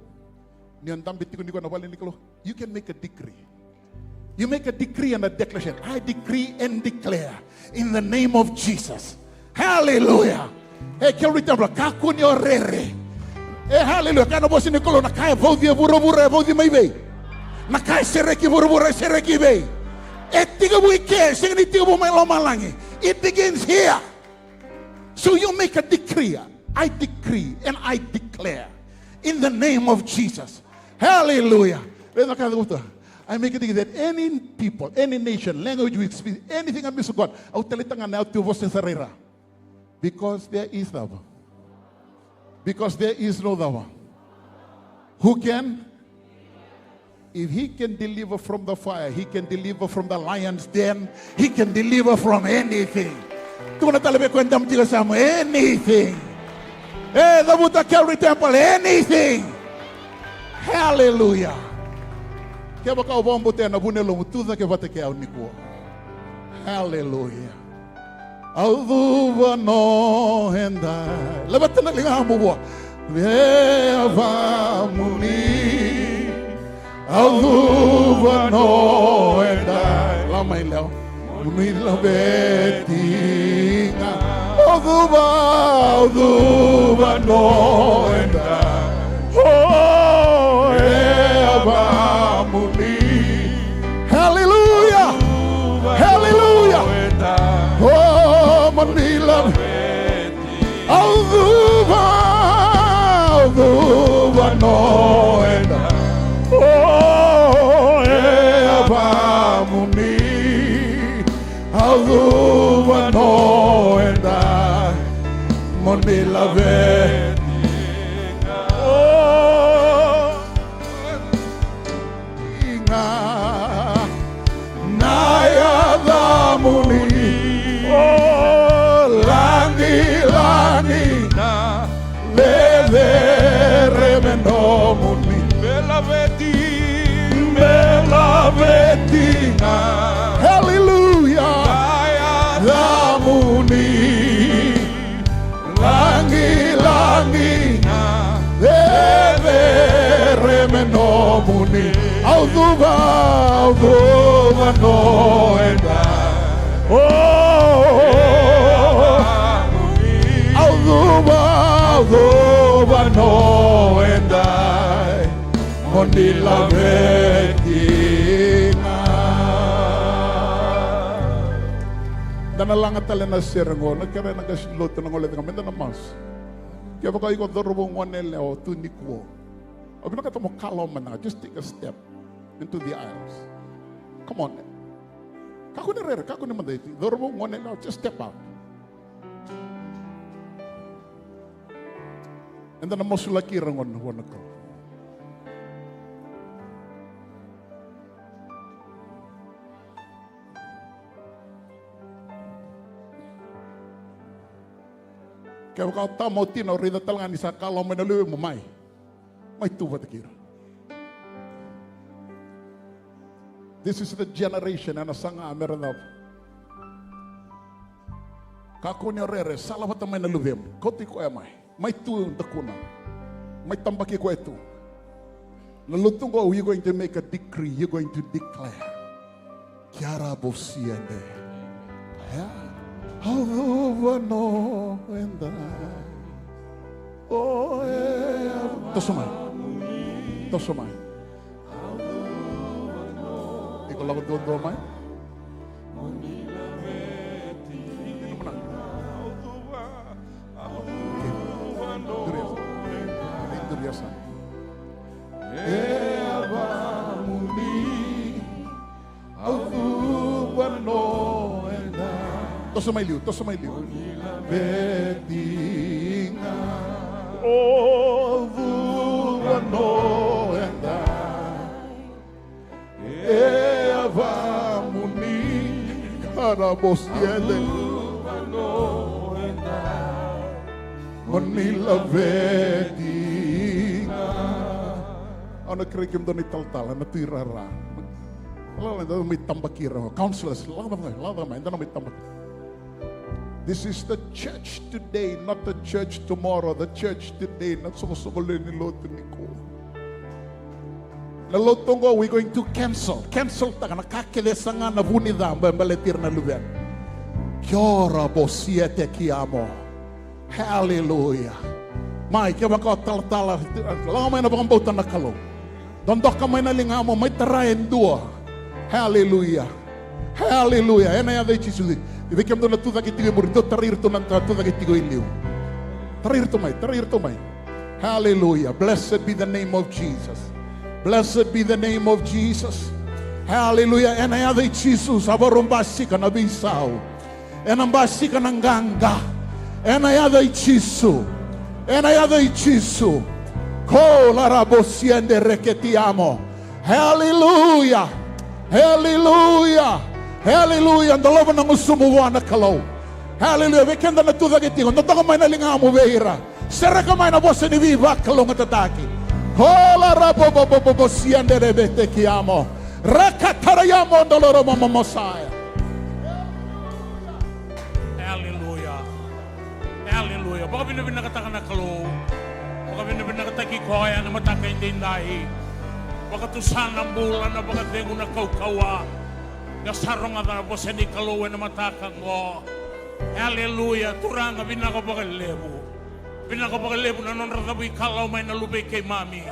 ni o dabe tiko nikua na vale ni Kalou, you can make a decree. You make a decree and a declaration. I decree and declare in the name of Jesus. Hallelujah. E Calvary Temple, kakua ni o rere. E hallelujah. Kaya na vosa ni Kalou, na ka e vauci e vuravura e vauci mai vei? Na ka e sereki vuravura e sereki vei? E tekivu i ke, sega ni tekivu mai lomalagi. It begins here. So you make a decree. I decree and I declare in the name of Jesus. Hallelujah. Raica na ka e cavuta. I make a decree that any people, any nation, language we speak, anything, a misa, God, au taleitaka ga na yatu vosa ni Isireli. Because there is cava? Because there is no cava? Who can? If he can deliver from the fire, he can deliver from the lion's den, he can deliver from anything. Tukuna tale vei koya e dabe tiko e yasamu, anything. E, cavuta Calvary Temple, anything. Hallelujah. Kevaka o vakabauta ena vu ni yalomu, tucake vata kei au nikua. Hallelujah. Au cuva no edai. Laveta na ligamu vua. Veyavamuni. Au cuva no edai. Lako mai Lewa. Muni laveti ga. Au cuva, au cuva no edai. O, veyavamuni. Hallelujah. Hallelujah. O, muni laveti. Au cuva, au cuva no edai. O, veyavamuni. Au cuva no edai. Muni laveti. O, ga na yacamuni. O, lagilagi na cecere me nomuni. Me laveti, me laveti ga. Hallelujah. Na yacamuni. Lagilagi na cecere me nomuni. Au cuva, au cuva no edai. O, au cuva, au cuva no edai. Muni laveti ga. Da na laga tale na sere qo, na kere na qase ni lotu na gole tiko, meda na masu. Kevaka iko cauravou, goneyalewa, tu nikua, au vinakata mo kalawa mada ga, just take a step into the aisles. Come on. Kakua ni rere, kakua ni mada iti. Cauravou, goneyalewa, just step out. Eda na masulaki ira gona vua na Kalou. Kevaka o tama, o tina, o raica tale ga ni sa kalawa mai na luvemu, mai. Mai tu vata kei ira. This is the generation ena saga me ra cava. Kakua ni o rere, sala vata mai na luvemu. Kauti koya mai. Mai tu dakuna. Mai tabaki koya tu. Na lotu qo, you're going to make a decree, you're going to declare. Kiara bosiande. Ia. Au cuva no edai. O, e. Toso mai. Toso mai. Iko lako duadua mai. Iko mada. Duri yasamu. Veyavamuni. Au cuva no edai. Toso mai liu, toso mai liu. Veti ga. Au cuva no edai. Veyavamuni. Karabosiele. Moni laveti ga. Na kerei kemudou na italatala, na tuirara. Lala, eda mai tabaki ira. Counselors, lala mai, lala mai, eda na mai tabaki. This is the church today, not the church tomorrow. The church today, na soqosoqo lewe ni lotu nikua. Na lotu oqo, we going to cancel. Cancel taka na ka kece e saga na vu ni ca, ba-, baleti ira na luvena. Kia ora, bosia te kiamo. Haleluya. Mai, kevaka o talatala, lako mai na vakabauta na Kalou. Dodoka mai na ligamu, mai tara e dua. Haleluya. Haleluya. Ena yaca i Jisu. Vei kemudou na tu cake tiko i muri, dou tarai iratou na tu cake tiko i liu. Tarai iratou mai, tarai iratou mai. Haleluya. Blessed be the name of Jesus. Blessed be the name of Jesus. Haleluya. Ena yaca i Jisu, sa vakarau basika na veisau. Ena basika na qaqa. Ena yaca i Jisu. Ena yaca i Jisu. Ko la ra bosia de reketi amo. Haleluya. Haleluya. Haleluya. Dolava na gusumu vua na Kalou. Haleluya. Vei keda na tu cake tiko, dodoka mai na ligamu vei ira. Sereka mai na vosa ni veivakalougatataki. Ko la ra bo bo bo bo bo sia de re be te ki amo. Rakatara i amo doloro mo mo Mosaia. Aleluya. Aleluya. Vakavinavinakataka na Kalou. Vakavinavinakataki koya na mataka edaidai. Vakatusa na bula, na vakacegu, na kaukauwa. Ia sa rogoca na vosa ni Kalou ena mataka oqo. Aleluya. Turaga, vinaka vakalevu. Vinaka vakalevu na nodra cavuikalawa mai na luve i keimami.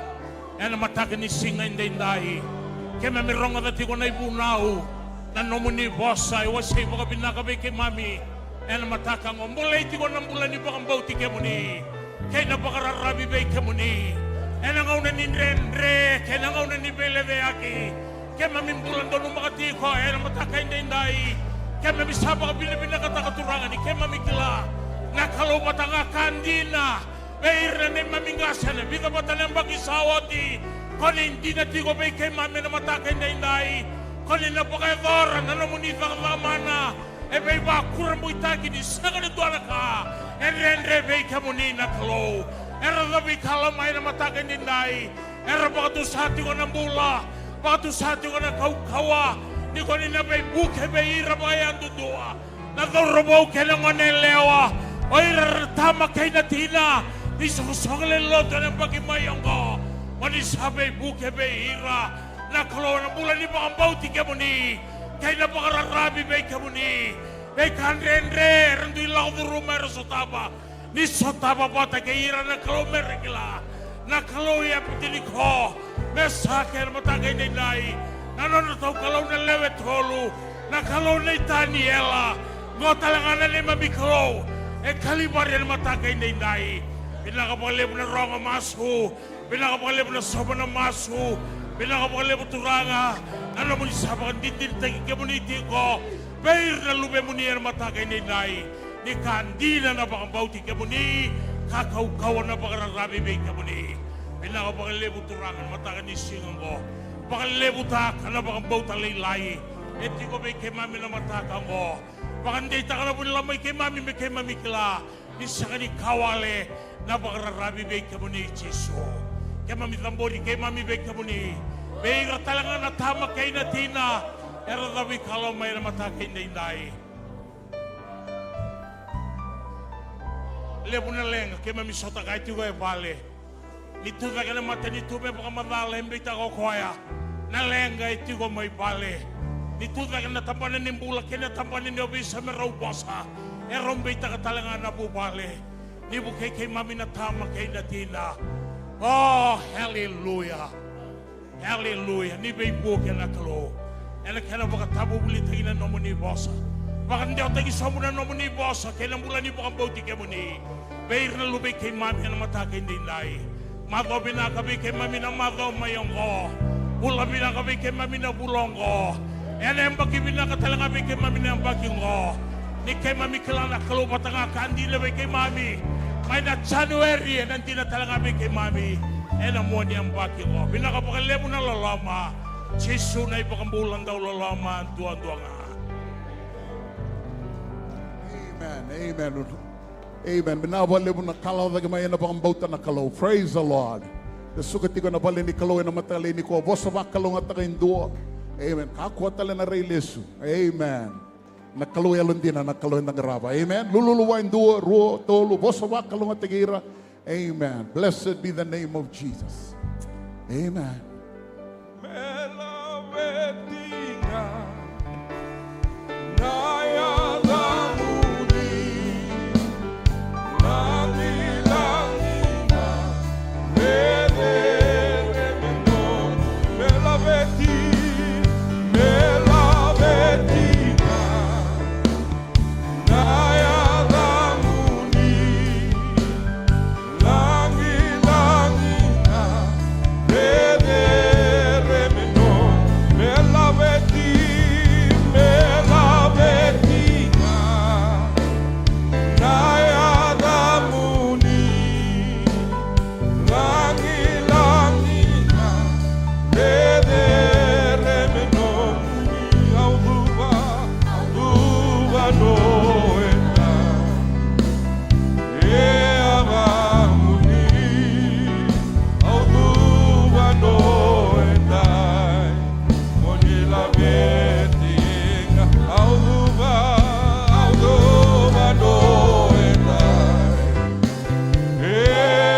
Ena mataka ni siga edaidai, keimami rogoca tiko na ivunau, na nomuni vosa e wasei vakavinaka vei keimami. Ena mataka oqo, bolei tiko na bula ni vakabauti kemuni kei na vakararavi vei kemuni. Ena gauna ni dredre kei na gauna ni veileceyaki, keimami bula donumaka tiko ena mataka edaidai. Keimami sa vakavinavinakataka, Turaga, ni keimami kila na Kalou vata ga ka dina. Vei ira na neimami qase ena vica vata na yabaki sa oti, ko ni dina tiko vei keimami ena mataka edaidai. Ko ni na vakayacora na nomuni cakacaka mana e veivakurabuitaki ni sega ni dua na ka e dredre vei kemuni na Kalou. Era cavuikalawa mai ena mataka edaidai. Era vakatusa tiko na bula, vakatusa tiko na kaukauwa, ni ko ni na veivuke vei ira vakayadudua. Na cauravou kei na gone yalewa, o ira era tama kei na tina, ni soqosoqo lewe ni lotu ena yabaki mai oqo. Mo ni sa veivuke vei ira na Kalou ena bula ni vakabauti kemuni kei na vakararavi vei kemuni. Veika dredre era dui lako curuma era sotava, ni sotava vata kei ira na Kalou me ra kila. Na Kalou i Apetiniko, Mesake ena mataka edaidai, na nona taukalou na lewe tolu, na Kalou nei Taniela, qo tale ga na neimami Kalou e Kalivari ena mataka edaidai. Vinaka vakalevu na rogo masu, vinaka vakalevu na sauma na masu, vinaka vakalevu Turaga, na nomuni sa vakadinadinataki kemuni tiko vei ira na luvemuni ena mataka edaidai. Ni ka dina na vakabauti kemuni, ka kaukauwa na vakararavi vei kemuni. Vinaka vakalevu Turaga na mataka ni siga oqo. Vakalevutaka na vakabauta lailai e tiko vei keimami na mataka oqo. Vakadeitaka na vu ni loma i keimami me keimami kila ni sega ni ka wale na vakararavi vei kemuni Jisu. Keimami cabori keimami vei kemuni, vei ira tale ga na tama kei na tina era cavuikalawa mai ena mataka edaidai. Levu na leqa keimami sota kaya tiko e vale. Ni tu cake na matanitu me vakamacala, e beitaka o koya na leqa e tiko mai vale. Ni tu cake na tabana ni bula kei na tabana ni ovisa me rau vosa, e rau beitaka tale ga na vuvale. Ni vukei keimami na tama kei na tina. O, haleluya. Haleluya. Ni veivuke na Kalou ena kena vakatavuvulitaki na nomuni vosa. Vakadewataki sobu na nomuni vosa kei na bula ni vakabauti kemuni vei ira na luvei keimami ena mataka edaidai. Macawa vinaka vei keimami na macawa mai oqo. Vula vinaka vei keimami na vula oqo. Ena yabaki vinaka tale ga vei keimami na yabaki oqo. Ni keimami kila na Kalou vata ga ka dina vei keimami mai na January, ena dina tale ga vei keimami ena mua ni yabaki oqo. Vinaka vakalevu na loloma. Jisu na iVakabula dau loloma duadua ga. Amen. Amen. Amen. Vinaka vakalevu na ka lako cake mai ena vakabauta na Kalou. Praise the Lord. E suka tiko na vale ni Kalou ena mataka lailai nikua, vosa vakalougatataka e dua. Amen. Kakua tale na rai lesu. Amen. Na Kalou yalodina, na Kalou eda qarava. Amen. Lululu vua e dua, rua, tolu, vosa vakalougatataki ira. Amen. Blessed be the name of Jesus. Amen. Me laveti ga na yacamuni, lagilagi ga, cecere me nomu. Me laveti, me laveti ga na yacamuni, lagilagi ga, cecere me nomu. Me laveti, me laveti ga na yacamuni, lagilagi ga, cecere me nomuni. Au cuva, au cuva no edai, e yacamuni. Au cuva no edai, mo ni laveti ga. Au cuva, au cuva no edai, e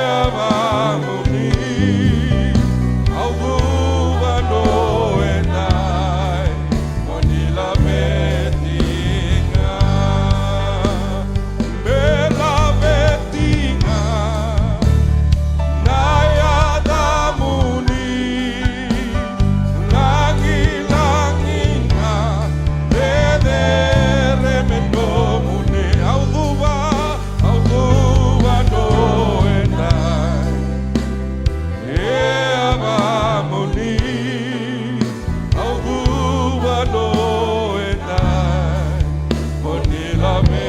yacamuni. Au cuva no edai, mo ni laveti ga. Me laveti ga na yacamuni, lagilagi ga, cecere me nomuni. Au cuva, au cuva no edai, e yacamuni. Au cuva no edai, mo ni laveti